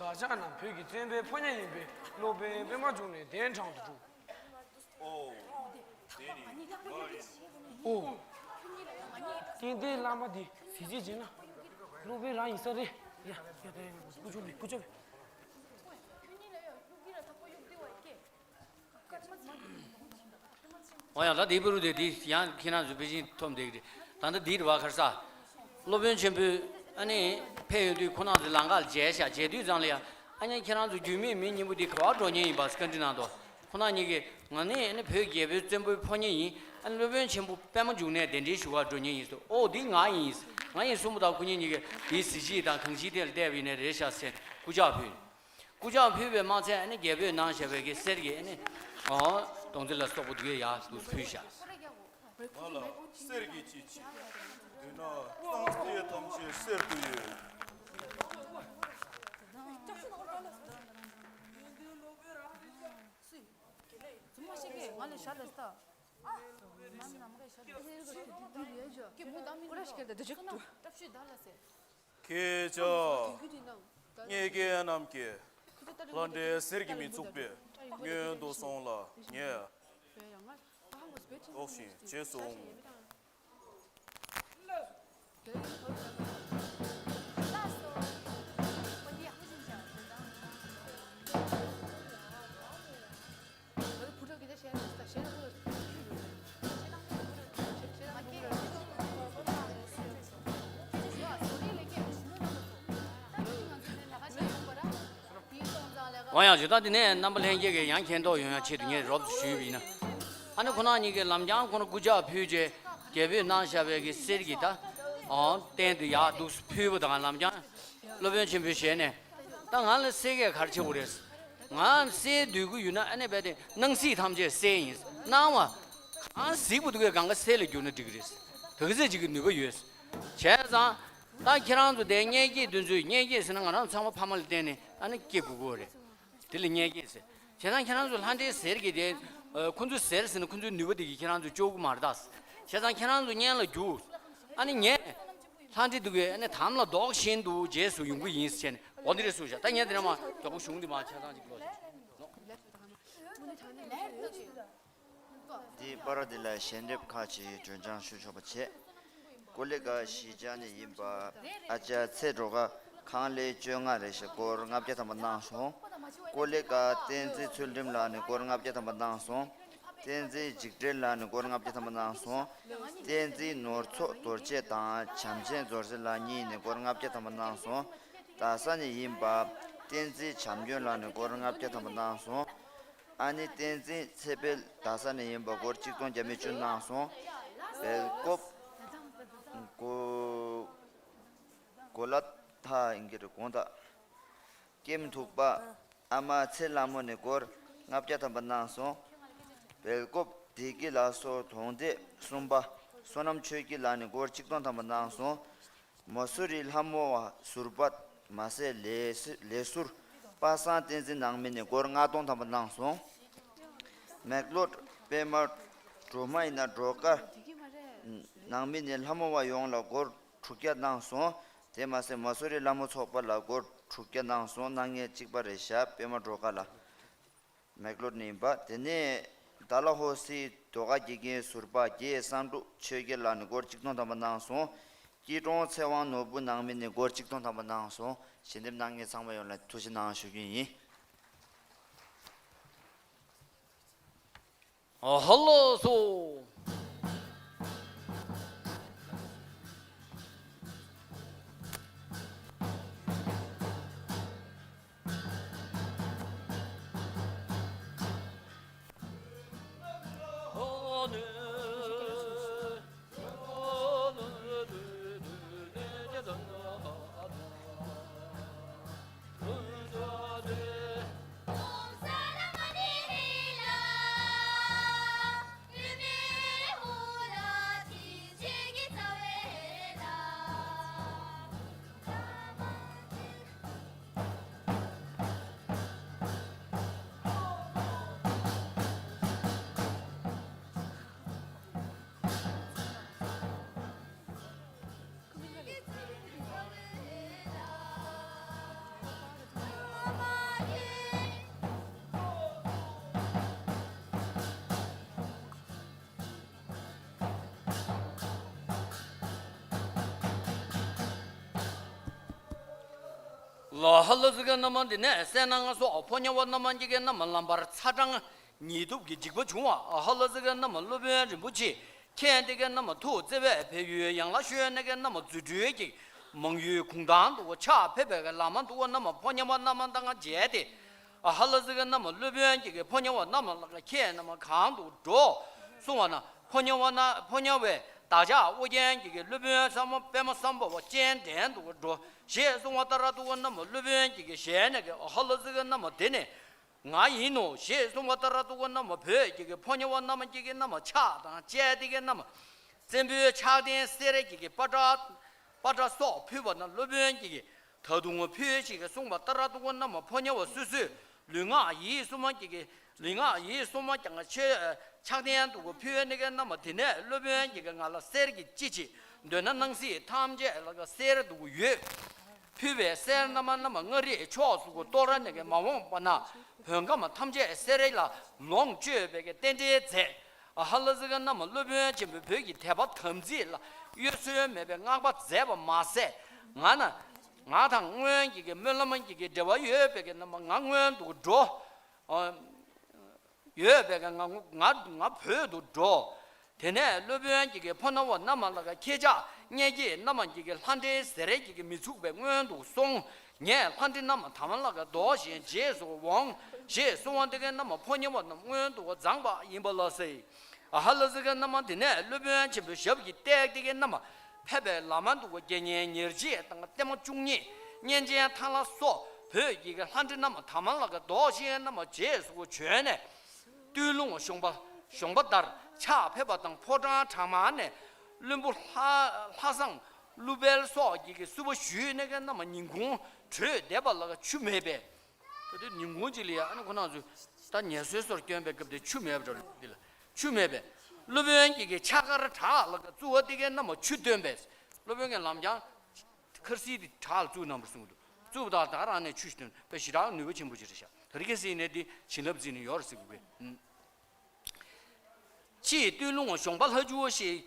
བདག་ཅག་རྣམས་བོད་ཀྱི་བཙན་པོའི་ཕོ་ཉ་ཡིན་པས་སློབ་དཔོན་པད་མ་འབྱུང་གནས་གདན་དྲངས་སུ་འགྲོ། ཨོ། དེ་ནི་ང་ཡིན། ཨོ། རྟེན་འབྲེལ་བླ་མ་འདི་གཟི་བརྗིད་ཅན་ན། སློབ་དཔོན་རང་ཡིན་ས་རེད། ཡ་ཡ་ད་ཡ་ཀུ་ཅོ་མེད་ཀུ་ཅོ་མེད། འོ་ཡ་ད་དེའི་བུ་རུ་དེ་དེ་ཡང་ཁྱེད་རང་ཚོ་དཔེ་ཆེན་ཐོབ་འདེགས་རེད། ད་ལྟ་འདིར་བ་ཁར་ས། སློབ་དཔོན་ཆེན་པོས་ཨ་ནི་ཕེབས་ཡོང་དུས་ཁོ་རང་ཚོ་ལམ་ཁ་ལ་མཇལ་ཤག་མཇལ་དུས་ཙང་ལ་ཡ། ཨ་ནི་ཁྱེད་རང་ཚོ་རྒྱུས་མེད་མི་གཉིས་པོ་འདི་ག་པར་འགྲོ་མཁན་ཡིན་པ་བཀའ་འདྲི་གནང་འདུག་ཁོ་རང་གཉིས་ཀྱིས་ང་ནི་ཨ་ནི་བོད་རྒྱལ་པོའི་བཙན་པོའི་ཕོ་ཉ་ཡིན། ཨ་ནི་སློབ་དཔོན་ཆེན་པོ་པད་མ་འབྱུང་གནས་གདན་འདྲེན་ཞུ་བར་འགྲོ་མཁན་ཡིན་ཟེར། ཨོ་འདི་ང་ཡིན། ང་ཡིན་གསུངས་པ་དང་ཁོ་གཉིས་གཉིས་ཀྱིས་འདིའི་གཟི་བརྗིད་དང་གང་ཞིག་དེ་ལ་བལྟས་པ་ཡིན་ནའི་རེད་ཤག་ཟེར་སྐུ་ཕྱག་ཕུལ། སྐུ་ཕྱག་ཕུལ་བའི་མ་ཚད་ཨ་ནི་རྒྱལ་པོས་གནང་བཞག་པའི་གི་གསེར་གྱི་ཨ་ནི་ཨོ་དོང་ཙེ་ལ་སོགས་པ་དེ་གའི་ཡར་དུ་ཕུལ་བཞག་ང་ལ་གསེར་གྱི་ཅི་མཆིས། དེ་ན་སྣང་གསལ་ཐམས་ཅད་གསེར་དུ་ཡོད། ཁྱེད་ཅག་རྙེད་དཀའི་རྣམས་ཀྱིས་ལྷ་འདྲེ་གསེར་གྱིས་མི་ཚུགས་པས་སྔོན་དུ་སོང་ལ་ངས་ལྡོག་ཤིང་རྗེས་སུ་འོང་། འོ་ཡང་ཇི་ལྟར་འདི་ནས་རྣམ་པ་ལྷན་རྒྱས་ཀྱིས་ཡང་མཁྱེན་རྟོགས་ཡོང་ཡ་ཆེད་དུ་ངས་རོབ་ཏུ་ཞུས་པ་ཡིན་ན། ཨ་ནི་ཁོ་རང་གཉིས་ཀྱིས་ལམ་རྐྱང་ཁོ་རང་སྐུ་ཕྱག་ཕུལ་རྗེས་རྒྱལ་པོས་གནང་བཞག་པའི་གི་གསེར་གྱི་ད་ཨོ་སྟན་དུ་ཡག་འདུག་ཕུལ་བ་དང་ལམ་རྐྱང་སློབ་དཔོན་ཆེན་པོའི་ཞལ་ནས། ད་ང་ལ་གསེར་གྱི་གར་ཆེ་བོ་རེད། ང་གསེར་འདོད་ཀྱི་ཡོད་ན་ཨ་ནི་རྦད་དེ་སྣང་སྲིད་ཐམས་ཅད་གསེར་ཡིན། སྣང་བ་གང་གཟིགས་པ་དེ་གས་གང་ག་གསེར་ལ་བསྒྱུར་ན་འགྲིག་གི་རེད། དེ་ག་ཚད་ཅིག་གི་ནུས་པ་ཡོད། བྱས་ཙང་ད་ཁྱེད་རང་ཚོ་དེ་བརྙས་སྐྱེས་འདི་ཚོས་བརྙས་སྐྱེས་ཟེར་ན་ང་རང་ཚང་མ་ཕ་མ་ལ་བརྟེན་ནས་ཨ་ནི་སྐྱེ་དགོས་ཀྱི་རེད། དེ་ལ་བརྙས་སྐྱེས་ཟེར། བྱས་ཙང་ཁྱེད་རང་ཚོ་ལྷ་འདྲེ་ཟེར་གི་དེ་ཨ་ཁོ་ཚོ་ཟེར་ཟེར་ན་ཁོ་ཚོའི་ནུས་པ་དེ་གིས་ཁྱེད་རང་ཚོ་སྐྱོབ་གི་མ་རེད་ད། བྱས་ཙང་ཁྱེད་རང་ཚོ་གཉེན་ལ་རྒྱུགས། ཨ་ནི་ངས་ལྷ་འདྲེ་འདུག་གས་ཨ་ནི་དམ་ལ་རྡོག་བཞིན་དུ་རྗེས་སུ་ཡོང་གི་ཡིན་ཟེར་ནས་འོ་འདི་རེད་གསུངས་བཞག་ད་ངས་དེ་ནས་མ་མགྱོགས་པོ་གཞུང་འདི་མ་ཆ་ཚང་ཅིག་ཀློག་བྱས། འདི་པར་འདི་ལ་ཞལ་འདེབས་ཁག་ཅིག་སྒྲོན་སྦྱང་ཞུ་ཆོག་པ་བྱེད། ཀོ་ལི་ག་གཞིས་ཆགས་ནས་ཡིན་པ་ཨ་ཅག་ཚེ་སྒྲོལ་དཀར་ཁང་ལེ་བཅོ་ལྔ་རེ་ཞིག་སྒོར་ལྔ་བརྒྱ་ཐམ་པ་གནང་སོང་། ཀོ་ལི་ག་བསྟན་འཛིན་ཚུལ་ཁྲིམས་ལགས་ནས་སྒོར་ལྔ་བརྒྱ་ཐམ་པ་གནང་སོང་། བསྟན་འཛིན་འཇིགས་བྲལ་ལགས་ནས་སྒོར་ལྔ་བརྒྱ་ཐམ་པ་གནང་སོང་། བསྟན་འཛིན་ནོར་ཚོགས་རྡོ་རྗེ་དང་བྱམས་ཆེན་རྡོར་སེ་ལགས་གཉིས་ནས་སྒོར་ལྔ་བརྒྱ་ཐམ་པ་གནང་སོང་། རྡ་ས་ནས་ཡིན་པ་བསྟན་འཛིན་བྱམས་མགོན་ལགས་ནས་སྒོར་ལྔ་བརྒྱ་ཐམ་པ་གནང་སོང་། ཨ་ནི་བསྟན་འཛིན་ཚེ་འཕེལ་རྡ་ས་ནས་ཡིན་པ་སྒོར་ཆིག་སྟོང་བརྒྱ་མེད་བཅུ་གནང་སོང་། སྦེལ་ཀོབ་གོ་གོ་ལ་ཐ་ཡིན་གྱི་རེད་དགོངས་དག་ཀེམ་ཐུག་པ་ཨ་མ་ཚེ་ལྷ་མོ་ནས་སྒོར་ལྔ་བརྒྱ་ཐམ་པ་གནང་སོང་། སྦེལ་ཀོབ་བདེ་སྐྱིད་ལགས་སོ་གདོང་འདེད་གསུམ་པ་བསོད་ནམས་ཆོས་སྐྱིད་ལགས་ནས་སྒོར་ཆིག་སྟོང་ཐམ་པ་གནང་སོང་། མ་སུ་རི་ལྷ་མོ་བ་ཟུར་པ་མ་ཟད་ལས་ལས་ཟུར་པ་སངས་བསྟན་འཛིན་ནང་མི་ནས་སྒོར་ལྔ་སྟོང་ཐམ་པ་གནང་སོང་། མེག་ལོར་པད་མ་སྒྲོལ་མ་ཡིན་ན་སྒྲོལ་དཀར་ནང་མི་ནས་ལྷ་མོ་བ་ཡོངས་ལ་སྒོར་དྲུག་བརྒྱ་གནང་སོང་། དེ་མ་ཟད་མ་སུ་རི་ལྷ་མོ་ཚོགས་པ་ལ་སྒོར་དྲུག་བརྒྱ་གནང་སོང་། གནང་མཁན་གཅིག་པ་རེད་ཤག་པད་མ་སྒྲོལ་དཀར་ལགས། མེག་ལོར་ནས་ཡིན་པ། དེ་ནས་ཌལ་ཧོ་སི་ཟློས་གར་དགེ་རྒན་ཟུར་པ་རྒྱལ་བསམ་གྲུབ་ཆོས་རྒྱལ་ལགས་ནས་སྒོར་ཆིག་སྟོང་ཐམ་པ་གནང་སོང་། སྐྱིད་གྲོང་ཚེ་དབང་ནོར་བུ་ནང་མི་ནས་སྒོར་ཆིག་སྟོང་ཐམ་པ་གནང་སོང་། ཞལ་འདེབས་གནང་མཁན་ཚང་མ་ཡོངས་ལ་ཐུགས་རྗེ་གནང་ཞུ་རྒྱུ་ཡིན། ཨ་ཧ་ལོ་སོ། ལ་ཧ་ལ་ཟི་ག་རྣམ་མང་འདི་ནས་གསན་ན་ང་སོགས་ཕོ་ཉ་བ་རྣམ་མང་གི་གི་རྣམ་ལམ་བར་ཚ་གྲང་ཉེ་ཐུབ་ཀྱི་འཇིགས་པ་བྱུང་བ། ཨ་ཧ་ལ་ཟི་ག་རྣམ་རླུ་དཔོན་རིན་པོ་ཆེ་ཁྱེད་འདི་གའི་རྣམ་ཐུགས་བརྩེ་བས་བལ་ཡུལ་ཡང་ལ་ཤོད་ནི་གའི་རྣམ་རྫུ་འཕྲུལ་གྱི་མང་ཡུལ་གུང་ཐང་དུ་ཆགས་ཕེབས་པའི་ལམ་དུ་རྣམ་ཕོ་ཉ་བ་རྣམ་དང་མཇལ་ཏེ། ཨ་ཧ་ལ་ཟི་ག་རྣམ་རླུ་དཔོན་གྱི་གི་ཕོ་ཉ་བ་རྣམ་ལ་ཁྱེད་རྣམ་གང་དུ་འགྲོ་གསུང་བ་ན། ཕོ་ཉ་བ་ན་ཕོ་ཉ་བའི་བདག་ཅག་ཨོ་རྒྱན་གྱི་གི་སློབ་དཔོན་ཟབ་མོ་པདྨ་སམ་བྷ་བ་སྤྱན་འདྲེན་དུ་འགྲོ་ཞེས་གསུང་བ་ལྟར་དུ་རྣམ་སློབ་དཔོན་གྱི་གི་ཞལ་ནས་གི་ཨ་ཧ་ལ་ཟི་ག་རྣམ་དེ་ནི་ང་ཡིན་ནོ་ཞེས་གསུང་བ་ལྟར་དུ་རྣམ་བོད་ཀྱི་གི་ཕོ་ཉ་བ་རྣམ་གྱི་གི་རྣམ་ཕྱག་དང་བཅས་ཏེ་གི་རྣམ་བཙན་པོའི་ཕྱག་རྟེན་གསེར་གྱི་གི་པ་ཏྲ་པ་ཏྲ་སོགས་ཕུལ་བ་ན་སློབ་དཔོན་གྱི་གི་ད་དུང་ཕུལ་ཞིག་གསུངས་པ་ལྟར་དུ་རྣམ་ཕོ་ཉ་བ་སོ་སོའི་ལུས་ངག་ཡིད་གསུམ་གྱི་གི་ལུས་ངག་ཡིད་གསུམ་ཀྱང་ཆེ་ཕྱག་རྟེན་དུ་ཕུལ་ནི་གི་རྣམ་དེ་ནས་སློབ་དཔོན་གྱི་གི་ང་ལ་གསེར་གྱི་ཅི་ཅི་འདོད་ན་སྣང་སྲིད་ཐམས་ཅད་ལ་ག་གསེར་དུ་ཡོད། ཕུལ་བའི་གསེར་རྣམ་རྣམ་མངའ་རིས་ཕྱོགས་སུ་གཏོར་ནས་མ་འོངས་པ་ན་བོད་ཁམས་ཐམས་ཅད་གསེར་ལ་ལོངས་སྤྱོད་པའི་རྟེན་འབྲེལ་མཛད། ཨ་ཧ་ལ་ཟི་ག་རྣམ་སློབ་དཔོན་ཆེན་པོས་བོད་ཀྱི་དད་པ་དམ་ཚིག་ལ་གཡོ་ཟོལ་མེད་པའི་བསྔགས་པ་མཛད་པ་མ་ཟད། ང་ན་ང་དང་སྔོན་གྱི་གི་སྨོན་ལམ་གྱི་གི་འབྲེལ་བ་ཡོད་པའི་གི་རྣམ་ང་སྔོན་དུ་འགྲོ། ཡོད་པའི་གི་ང་ང་ང་བོད་དུ་འགྲོ། དེ་ནས་སློབ་དཔོན་གྱི་གི་ཕོ་ཉ་པོ་རྣམས་ལ་ག་ཁྱེད་ཅག་གཉེན་གྱི་རྣམ་མང་གི་གི་ལྷ་འདྲེའི་ཟེར་རེ་གི་གི་མི་ཚུགས་པའི་སྔོན་དུ་སོང་། ངས་ལྷ་འདྲེ་རྣམས་དམ་ལ་ག་བཟློག་བཞིན་རྗེས་སུ་འོང་། ཞེས་གསུངས་པ་དེ་གི་རྣམ་མང་ཕོ་ཉ་པོ་རྣམས་སྔོན་དུ་འཛངས་པ་ཡིན་པ་ལ་ཟེར། ཨ་ཧ་ལ་ཟེར་གི་རྣམ་མང་དེ་ནས་སློབ་དཔོན་ཆེན་པོའི་ཞབས་ཀྱི་སྟེགས་དེ་གི་རྣམ་མང་ཕེབས་པའི་ལམ་དུ་དགེ་བསྙེན་ཉེར་གཅིག་དང་བརྟན་མ་བཅུ་གཉིས་གཉན་ཆེན་ཐང་ལྷ་སོགས་བོད་ཀྱི་གི་ལྷ་འདྲེ་རྣམས་དམ་ལ་ག་བཟློག་བཞིན་རྣམ་མང་རྗེས་སུ་བྱོན་ནས། སྟོད་ལུང་གཞོང་པ་གཞོང་པ་ལྟར་ཕྱག་ཕེབས་པ་དང་ཕོ་བྲང་གྲངས་མང་ནས་བློན་པོ་ལྷ་ལྷ་བཟང་ཀླུ་འཕེལ་སོགས་ཀྱིས་བསུ་བ་ཞུས་ནས་ཀྱི་རྣམ་མང་ཉིན་གུང་བྲོས་བསྡད་པ་ལ་ཆུ་མེད་པས། ད་དེ་ཉིན་གུང་ཅིག་ལ་ཡ་ཨ་ནི་ཁོ་རང་ཚོས་ད་ངལ་གསོའི་སོར་བསྐྱོན་པའི་སྐབས་དེ་ཆུ་མེད་པ་འདྲ་འདི་ལ་ཆུ་མེད་པས། སློབ་དཔོན་གྱིས་ཀྱི་ཕྱག་འཁར་བྲག་ལ་བཙུགས་པ་དེ་གའི་རྣམ་མང་ཆུ་བཏོན་པས། སློབ་དཔོན་གྱི་ལམ་རྐྱང་འཁར་སིལ་དེ་བྲག་ལ་བཙུགས་གནང་བར་གསུངས་འདུག་བཙུགས་པ་དང་ད་རང་ནས་ཆུ་ཞིག་བཏོན་པས་ཞེ་དྲག་ནུས་པ་ཆེན་པོ་ཅིག་རེད་ཤག་ད་རེས་ཀྱི་སྲིད་ནས་འདི་བྱིན་རླབས་རྩིས་ནས་ཡོད་རེད་ཟེར་དགོས་པས། ཕྱིས་སྟོད་ལུང་གཞོང་པ་ལྷ་ཆུ་ཞེས་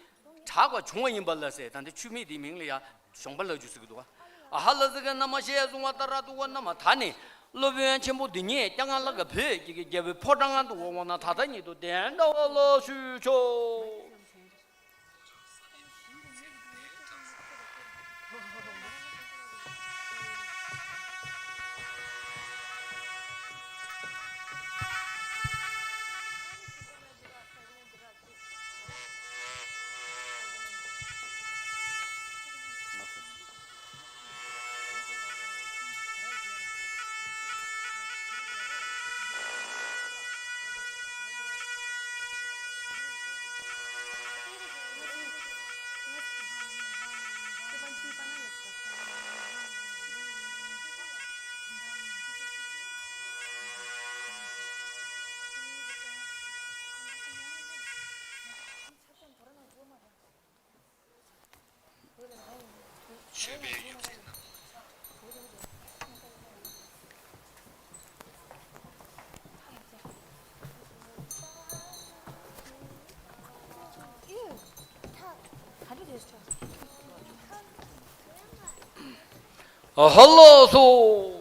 གྲགས་པ་བྱུང་བ་ཡིན་པ་ལ་ཟེར། ད་འདི་ཆུ་མིག་འདིའི་མིང་ལ་ཡང་གཞོང་པ་ལྷ་ཆུ་ཟེར་གྱི་འདུག་ཨ་ཧ་ལ་ཟེར་གི་རྣམ་མང་ཞེས་གསུངས་པ་ལྟར་འདུག་ག་རྣམ་མང་ད་ནི་སློབ་དཔོན་ཆེན་པོ་འདི་ཉིད་སྐྱ་རྔ་ལ་ག་བོད་ཀྱི་རྒྱལ་པོའི་ཕོ་བྲང་དུ་འོངས་ན་ད་ལྟ་ཉིད་དུ་གདན་འདྲ་བ་ལ་ཞུ་ཆོག་ཧ་ལོ་སོ།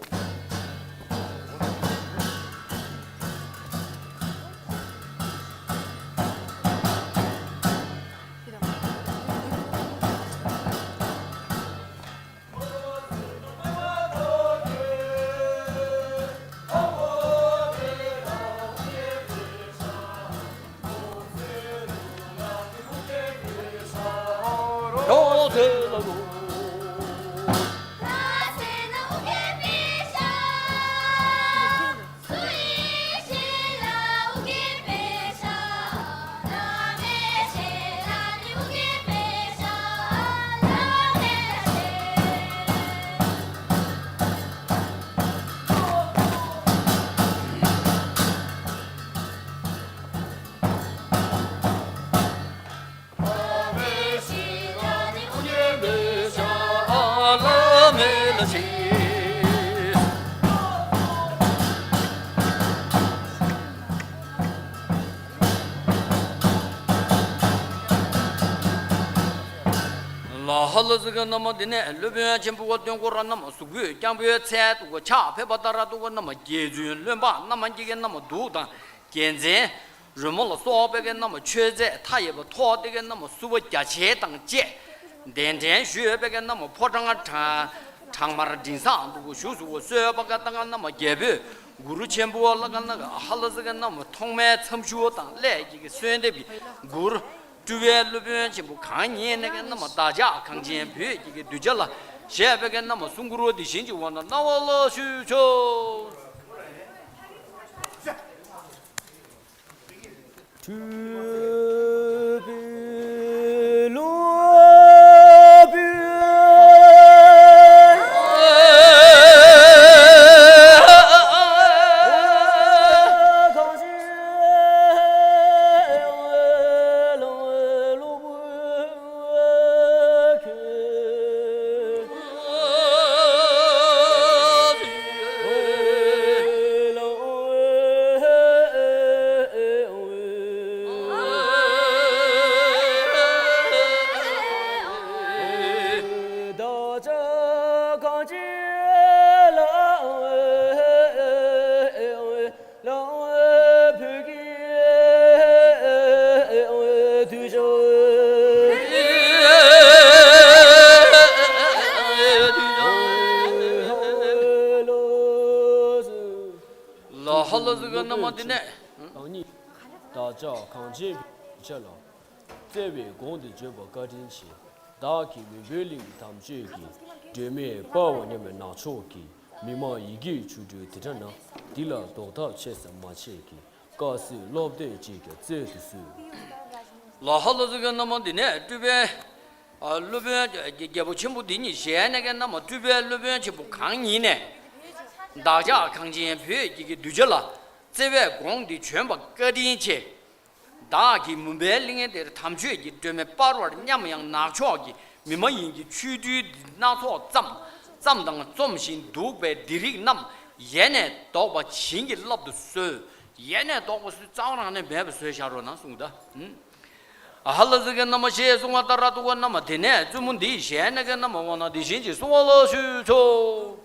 ལ་ཧ་ལ་ཟེར་གི་རྣམ་མང་འདི་ནས་སློབ་དཔོན་ཆེན་པོ་བ་སྟོན་འཁོར་རྣམ་མང་གཟུགས་པོས་རྐྱང་པའི་ཚལ་དུ་ཕྱག་ཕེབས་པ་ལྟར་དུ་རྣམ་མང་རྗེ་བཙུན་བློན་འབངས་རྣམ་མང་གི་གི་རྣམ་མང་གདུགས་དང་རྒྱལ་མཚན། རོལ་མོ་ལ་སོགས་པའི་གི་རྣམ་མང་མཆོད་རྫས་མཐའ་ཡས་པ་ཐོགས་ཏེ་གི་རྣམ་མང་བསུ་བ་རྒྱ་ཆེ་དང་བཅས། གདན་འདྲེན་ཞུས་པའི་གི་རྣམ་མང་ཕོ་བྲང་གྲང་གྲང་དམར་མགྲིན་བཟང་དུ་བཞུགས་སུ་གསོལ་བ་ག་ཏང་རྣམ་མང་རྒྱལ་པོས་གུ་རུ་ཆེན་པོ་ལ་ག་ན་ག་ཧ་ལ་ཟེར་གི་རྣམ་མང་ཐོག་མའི་མཚམས་ཞུ་དང་སླད་ཀྱི་གི་གསོལ་འདེབས་ཀྱི་གུ་རུ་སྤྲུལ་པའི་སློབ་དཔོན་ཆེན་པོ་གང་ཉིད་ནས་གི་རྣམ་མང་བདག་ཅག་གངས་ཅན་བོད་ཀྱི་གི་གདུལ་བྱ་ལ་བཞད་པའི་གི་རྣམ་མང་གསུང་མགུར་འདི་བཞིན་གྱི་འོ་ན་གནང་བ་ལ་ཞུ་ཆོག་ཧ་ལོ་ཟིག་གི་རྣམ་མང་འདི་ནས། བདག་ཉིད། བདག་ཅག་གངས་ཅན་པའི་ཆ་ལ། བརྩེ་བའི་དགོངས་འདི་བརྗོད་པར་བཀའ་དྲིན་ཆེ། བདག་གིས་མུན་པའི་གླིང་དམ་ཆོས་ཀྱི། སྒྲོན་མེ་སྤར་བ་མཉམ་མེད་ནག་ཕྱོགས་ཀྱི། མི་མང་ཡི་གེའི་ཆུ་རྒྱུན་དེ་འདྲ་ན། འདི་ལ་ཟློག་ཐབས་ཆེ་ས་མ་བྱེད་ཀྱི། དཀའ་སྲིད་སློབ་དེབ་ཅིག་ཀྱང་བཙལ་དུ་གསོལ། ལ་ཧ་ལོ་ཟིག་གི་རྣམ་མང་འདི་ནས་སྤྲུལ་པའི། ཨ། སློབ་དཔོན་རྒྱལ་པོ་ཆེན་པོ་འདི་ཉིད་གཞལ་ཡས་ཀྱི་རྣམ་མང་སྤྲུལ་པའི་སློབ་དཔོན་ཆེན་པོ་གང་ཉིད་ནས། བདག་ཅག་གངས་ཅན་བོད་ཀྱི་གི་གདུལ་བྱ་ལ། བརྩེ་བའི་དགོངས་འདི་བྱོན་པ་བཀའ་དྲིན་ཆེ། བདག་གིས་མུན་པའི་གླིང་དེར་དམ་ཆོས་ཀྱི་སྒྲོན་མེ་སྤར་བ་མཉམ་ཡང་ནག་ཕྱོགས་ཀྱི་མི་མ་ཡིན་གྱི་ཆོ་འཕྲུལ་འདི་སྣ་ཚོགས་བརྩམས། བརྩམས་དང་རྩོམ་བཞིན་འདུག་པས་འདི་རིགས་རྣམས་ཡལ་ནས་ལྡོག་པ་བྱིན་གྱིས་བརླབ་ཏུ་གསོལ། ཡལ་ནས་ལྡོག་པ་སུས་རྩ་བ་རང་ནས་མེད་པ་བཟོས་བཞག་རོགས་གནང་གསུངས་ད། ཨ་ཧ་ལ་ཟིག་གི་རྣམ་མང་ཞེས་གསུང་བ་ལྟར་ཐུགས་ཀྱི་རྣམ་མང་དེ་ནས་བཙུན་མོ་འདིས་གཞལ་ཡས་ཀྱི་རྣམ་མང་འོ་ན་འདི་བཞིན་གྱི་གསུང་བ་ལ་ཞུས་ཆོག་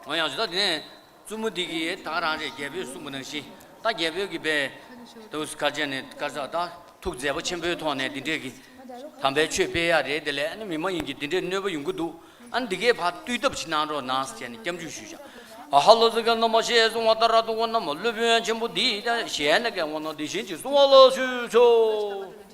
འོ་ཡང་ཞུ་ད་དེ་ནས། བཙུན་མོ་འདི་གིས་ད་ག་རང་རེད། རྒྱལ་པོས་གསུངས་པ་ནང་བཞིན། ད་རྒྱལ་པོའི་གི་པའི་དུ་སྐར་ཆེན་ནས་སྐར་ཚ་ད་ཐུགས་མཛད་པ་ཆེན་པོའི་ཐོག་ནས་འདི་འདྲའི་གི་དམ་པའི་ཆོས་སྤེལ་ཡ་རེད། དེ་ལས་ཨ་ནི་མི་མ་ཡིན་གྱི་འདི་འདྲའི་གནོད་པ་ཡོང་གི་འདུག་ཨ་ནི་འདི་གའི་བར་བཏུལ་ཐབས་ཤིག་གནང་རོགས་གནང་ཟེར་ནས་སྐྱབས་འཇུག་ཞུས་ཤག་ཨ་ཧ་ལོ་ཟིག་གི་རྣམ་མང་ཞེས་གསུང་བ་ལྟར་ཐུགས་ཀྱི་རྣམ་མང་སློབ་དཔོན་ཆེན་པོ་འདིས་ཀྱང་གཞལ་ཡས་ཀྱི་ངོ་ནོར་འདི་བཞིན་གྱི་གསུང་བ་ལ་ཞུས་ཆོག་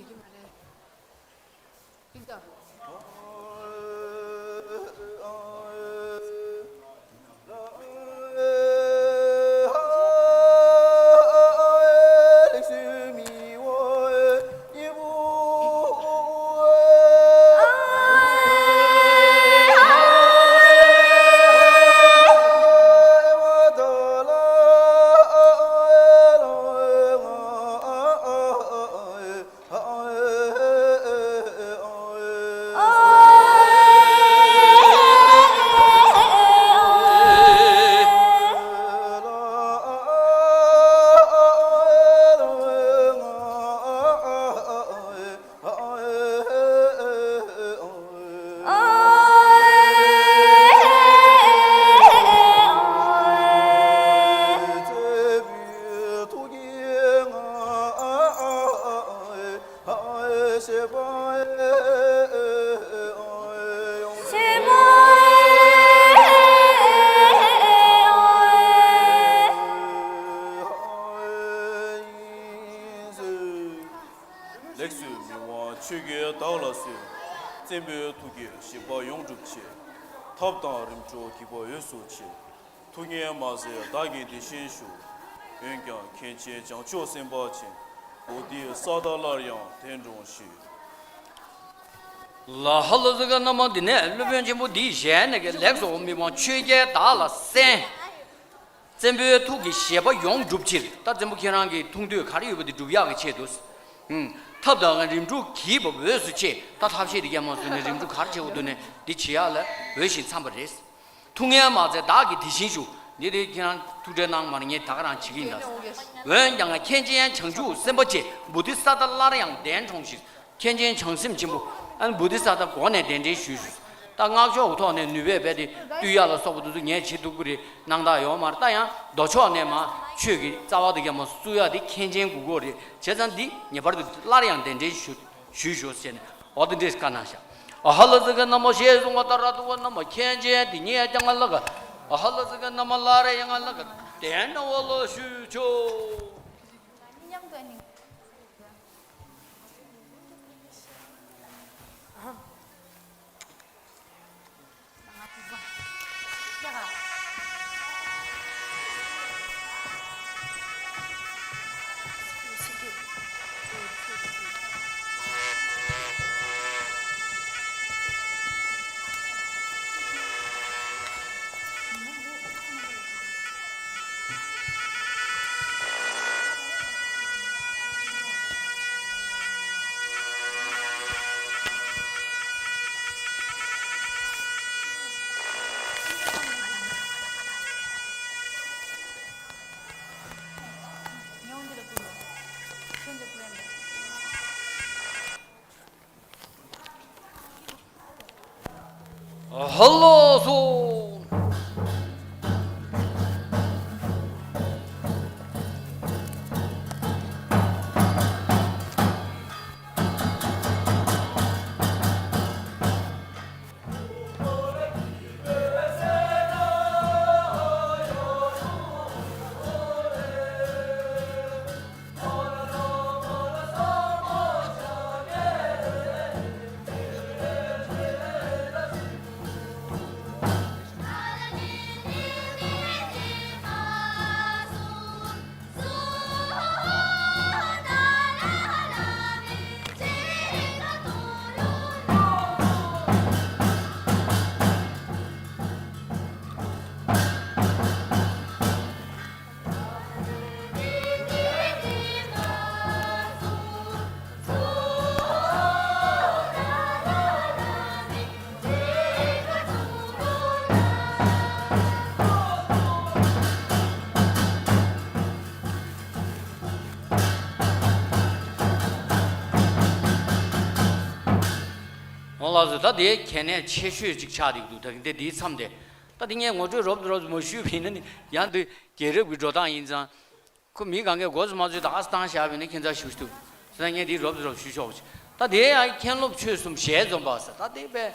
ལེགས་སོ། མི་དབང་ཆོས་རྒྱལ་བདག་ལ་གསོལ། བཙན་པོའི་ཐུགས་ཀྱི་བཞེད་པ་ཡོངས་གྲུབ་ཕྱིར། ཐབས་དང་རིམ་གྲོ་བགྱིས་པ་འོས་སུ་མཆི། ཐུགས་ངལ་མ་ཟད་བདག་གིས་འདི་བཞིན་ཞུ། འོན་ཀྱང་མཁན་ཆེན་བྱང་ཆུབ་སེམས་དཔའ་ཆེན། བོ་དྷི་ས་ཏྭ་སླར་ཡང་དེ་འདྲོངས་ཤིག་ལ་ཧ་ལ་ཟིག་གི་རྣམ་མང་འདི་ནས་སློབ་དཔོན་ཆེན་པོ་འདིས་གཞལ་ཡས་ཀྱི་ལེགས་སོ། མི་དབང་ཆོས་རྒྱལ་བདག་ལ་གསན། བཙན་པོའི་ཐུགས་ཀྱི་བཞེད་པ་ཡོངས་གྲུབ་ཕྱིར། ད་བཙན་པོ་ཁྱེད་རང་གི་ཐུགས་འདོད་ག་རེ་ཡོད་པ་དེ་འགྲུབ་ཡག་གི་ཆེད་དུ། ཨུམ། ཐབས་དང་རིམ་གྲོ་བགྱིས་པ་འོས་སུ་མཆི། ད་ཐབས་ཤེས་དེ་ཀྱང་མ་བཟོས་ནས་རིམ་གྲོ་ག་རེ་བྱེད་དགོས་འདུག་ནས་འདི་བྱེད་ཡག་ལ་འོས་ཤིང་འཚམས་པ་རེད། ཐུགས་ངལ་མ་མཛད་བདག་གིས་དེ་བཞིན་ཞུ། འདི་དེ་ཁྱེད་རང་ཐུགས་ཁྲལ་གནང་མ་རེད། ངས་ད་ག་རང་བྱེད་ཀྱི་ཡིན་ད། འོན་ཀྱང་མཁན་ཆེན་བྱང་ཆུབ་སེམས་དཔའ་ཆེ། བོ་དྷི་ས་ཏྭ་སླར་ཡང་གདན་འདྲོངས་ཤིག་མཁན་ཆེན་བྱང་སེམས་ཆེན་པོ་ཨ་ནི་བོ་དྷི་ས་ཏྭ་སྒོ་ནས་གདན་འདྲེན་ཞུས་ཞུས། ད་སྔགས་ཕྱོགས་ཀྱི་ཐོག་ནས་ནུས་པས་རྦད་དེ་བཏུལ་ཡག་ལ་སོགས་པ་དེ་ཚོ་ངས་བྱེད་ཐུབ་ཀྱི་རེད། སྣང་དག་ཡོད་མ་རེད། ད་ཡང་མདོ་ཕྱོགས་ནས་མར་ཆོས་ཀྱི་རྩ་བ་དེ་ག་མར་བཙུགས་ཡག་དེ་མཁན་ཆེན་དགོས་ཀྱི་རེད། བྱས་ཙང་འདི་ངེས་པར་དུ་སླར་ཡང་གདན་འདྲེན་ཞུ་ཞུས་ཞུ་ཟེར་ནས་འོ་དེ་འདྲས་བཀའ་གནང་ཤག་ཨ་ཧ་ལ་ཟིག་གི་རྣམ་མང་ཞེས་གསུང་བ་ལྟར་ཐུགས་ཀྱི་རྣམ་མང་མཁན་ཆེན་འདི་ཉིད་ཀྱང་ང་ལ་ག་ཨ་ཧ་ལ་ཟིག་གི་རྣམ་མང་སླར་ཡང་ང་ལ་ག་གདན་འདྲོངས་པ་ལ་ཞུས་ཆོག་མཉམ་དུ་ཨ་ནི། ཨ། ཧ་ལོ་སོ། འོང་ལགས་སོ། ད་དེ་གལ་གནད་ཆེ་ཤོས་ཅིག་ཆགས་བསྡད་ཀྱི་འདུག་ད་གིན་དེ་དེའི་མཚམས་དེ། ད་དེ་ངས་ངོ་སྤྲོད་རོབ་ཙམ་རོབ་ཙམ་མ་ཞུས་པ་ཡིན་ན་ནི་ཡང་དེ་རྒྱལ་རབས་ཀྱི་འགྲོ་སྟངས་ཡིན་ཙང་། ཁོ་མི་གང་གས་མགོ་ཙམ་མ་ཚོས་ད་ཨ་སི་བཏང་བཞག་པ་ཡིན་ན་ཁྱད་མཚར་ཞེ་པོ་ཅིག་འདུག་ཟེར་ན། ངས་དེ་རོབ་ཙམ་རོབ་ཞུ་ཆོག་པ་ཅིག་ད་དེ་ཡང་མཁན་སློབ་ཆོས་གསུམ་ཞལ་འཛོམས་པ་ཟེར། ད་དེ་པས་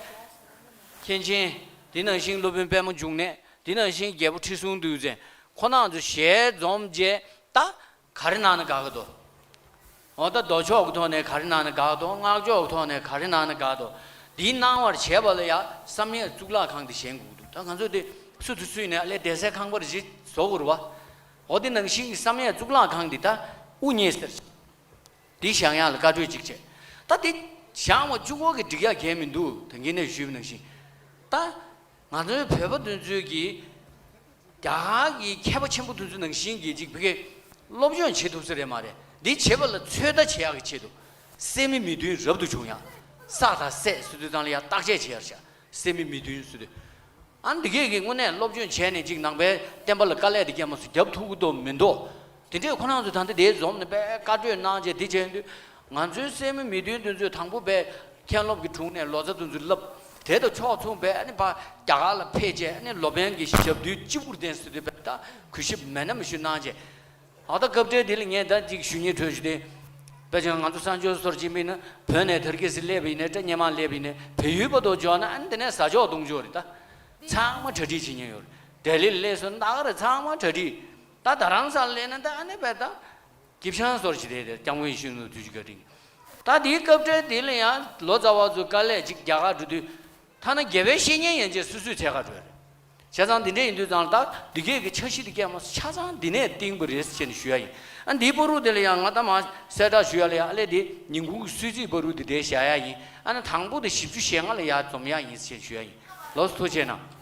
མཁན་ཆེན། དེ་ནང་བཞིན་སློབ་དཔོན་པདྨ་འབྱུང་གནས། དེ་ནང་བཞིན་རྒྱལ་པོ་ཁྲི་སྲོང་ལྡེའུ་བཙན། ཁོ་རྣམ་ཚོ་ཞལ་འཛོམས་རྗེས་ད་ག་རེ་གནང་ན་དགའ་གི་འདུག་འོ་ད་ལྡོག་ཕྱོགས་ཀྱི་ཐོག་ནས་ག་རེ་གནང་ན་དགའ་འདུག་སྔགས་ཕྱོགས་ཀྱི་ཐོག་ནས་ག་རེ་གནང་ན་དགའ་འདུག་འདི་གནང་བར་བྱེད་པ་ལ་ཡང་བསམ་ཡས་གཙུག་ལག་ཁང་འདི་བཞེངས་དགོས་ཀྱི་འདུག་ད་ང་ཚོ་འདི་སུ་དང་སུ་ཡིན་ནའི་ཨ་ལས་སྡེ་སྲིད་ཁང་པ་རེ་བཟོ་དགོས་རེད་བ། འོ་དེ་ནང་བཞིན་གྱི་བསམ་ཡས་གཙུག་ལག་ཁང་འདི་ད་དབུ་བརྙེས་ཟེར། འདི་བཞེངས་ཡག་ལ་བཀའ་གྲོས་གཅིག་བྱས། ད་འདི་བཞེངས་པ་གཅིག་པོ་གིས་འགྲིག་ཡག་གང་ཡང་མི་འདུག་ད་གིན་ནས་ཞུས་པ་ནང་བཞིན། ད་ང་ཚོའི་བོད་པ་དེ་ཚོའི་གི་རྒྱ་གར་གྱི་མཁས་པ་ཆེན་པོ་དེ་ཚོ་ནང་བཞིན་གྱི་ཅིག་ཕ་གིའི་སློབ་སྦྱོང་བྱེད་ཐུབ་ས་རེད་མ་རེད། འདི་བྱེད་པ་ལ་ཚོད་ལྟ་བྱེད་ཡག་གི་ཆེད་དུ་སད་མི་མི་བདུན་རབ་ཏུ་བྱུང་ཡག་ས་དང་སད་ཟེར་དུས་ཙང་ལ་ཡ་བརྟག་དཔྱད་བྱེད་ཡག་བྱ། སད་མི་མི་བདུན་ཟེར་དུས། ཨ་ནི་འདི་གས་ཀྱི་དངོས་གནས་སློབ་སྦྱོང་བྱས་ནས་ཅིག་ནང་པའི་བསྟན་པ་ལ་དཀའ་ལས་འདི་སྐྱེལ་མ་སུ་རྒྱབ་ཐུབ་ཀྱི་འདུག་མི་འདུག་དེ་འདྲས་ཁོ་རང་ཚོ་ད་ལྟ་དེ་འཛོམས་ནས་དཔེ་བཀའ་གྲོས་གནང་བྱས་འདི་བྱས་དུས། ང་ཚོའི་སད་མི་མི་བདུན་དེ་ཚོས་དང་པོ་དཔེ་མཁན་སློབ་ཀྱི་དྲུང་ནས་ལོ་ཙཱ་དེ་ཚོ་བསླབ། དེ་དང་ཕྱོགས་མཚུངས་དཔེ་ཨ་ནི་ཕར་རྒྱ་གར་ལ་ཕེབས་བྱས་ཨ་ནི་ལོ་པཎ་གྱི་ཞབས་རྡུལ་སྤྱི་བོར་ལྡན་ཟེར་དུས་དཔེ་ད་གུས་ཞབས་མེད་ན་མི་ཞུ་གནང་བྱས། ཨ་ད་སྐབས་འཕྲལ་འདི་ལ་ངས་ད་ཅིག་ཞུ་སྙིང་བྲོ་ཞུ་སྟེ། དཔེ་ཆ་ང་ཚོ་གསང་སྤྱོད་ཟུར་གཅིག་མིན་ན་བོད་ནས་དར་རྒྱས་སུ་སླེབས་པ་ཡིན་ནའི་སྐྲ་སྙེ་མ་སླེབས་པ་ཡིན་ནའི་བལ་ཡུལ་བར་དུ་འབྱོར་ན་ཨ་ནི་དེ་ནས་ཟ་ཆོག་འཐུང་ཆོག་རེད་ད། ཚང་མ་གྲ་སྒྲིག་བྱེད་མཁན་ཡོད་རེད། ལྡི་ལི་ལ་སླེབས་སོང་ད་ག་རེ་ཚང་མ་གྲ་སྒྲིག་ད་རྡ་རམ་ས་ལ་སླེབས་ན་ད་ཨ་ནི་བས་ད། སྐྱིབ་ཤང་ཟུར་གཅིག་རེད་དེ་སྐྱབས་མགོན་ཡེ་ཤེས་མགོན་དུས་ཀྱི་བཀའ་དྲིན། ད་དེའི་སྐབས་འཕྲལ་དེ་ལ་ཡང་ལོ་ཙཱ་བ་ཚོ་དཀའ་ལས་ཅིག་རྒྱ་གར་འགྲོ་དུས། ཐ་ན་རྒྱལ་བའི་བཤེས་གཉེན་ཡན་ཆད་སུ་སུས་འཚོལ་ག་འགྲོ་ཡ་རེད། བྱས་ཙང་འདི་འདྲས་ཡིན་དུས་ཙང་ད་འདི་གས་ཀྱི་འཆར་གཞི་འདི་སྐད་མ་ཆ་ཚང་འདི་ནས་བཏིང་པ་རེད་ཟེར་ནས་ཞུ་ཡ་ཡིན། ཨ་འདིའི་བར་དུ་དེ་ལ་ཡང་ང་ད་མ་གསལ་བསྒྲགས་ཞུ་ཡ་ལ་ཡང་ཨ་ལས་འདི་ཉིན་གུང་གི་གསོལ་ཚིགས་བར་དུ་འདི་འདྲས་བཞག་ཡ་ཡིན། ཨ་ནི་དང་པོ་དེ་བཞི་བཅུ་ཞེ་ལྔ་ལ་ཡར་འཛོམས་ཡ་ཡིན་ཟེར་ཞུ་ཡ་ཡིན། ལགས་སོ་ཐུགས་རྗེ་གནང་།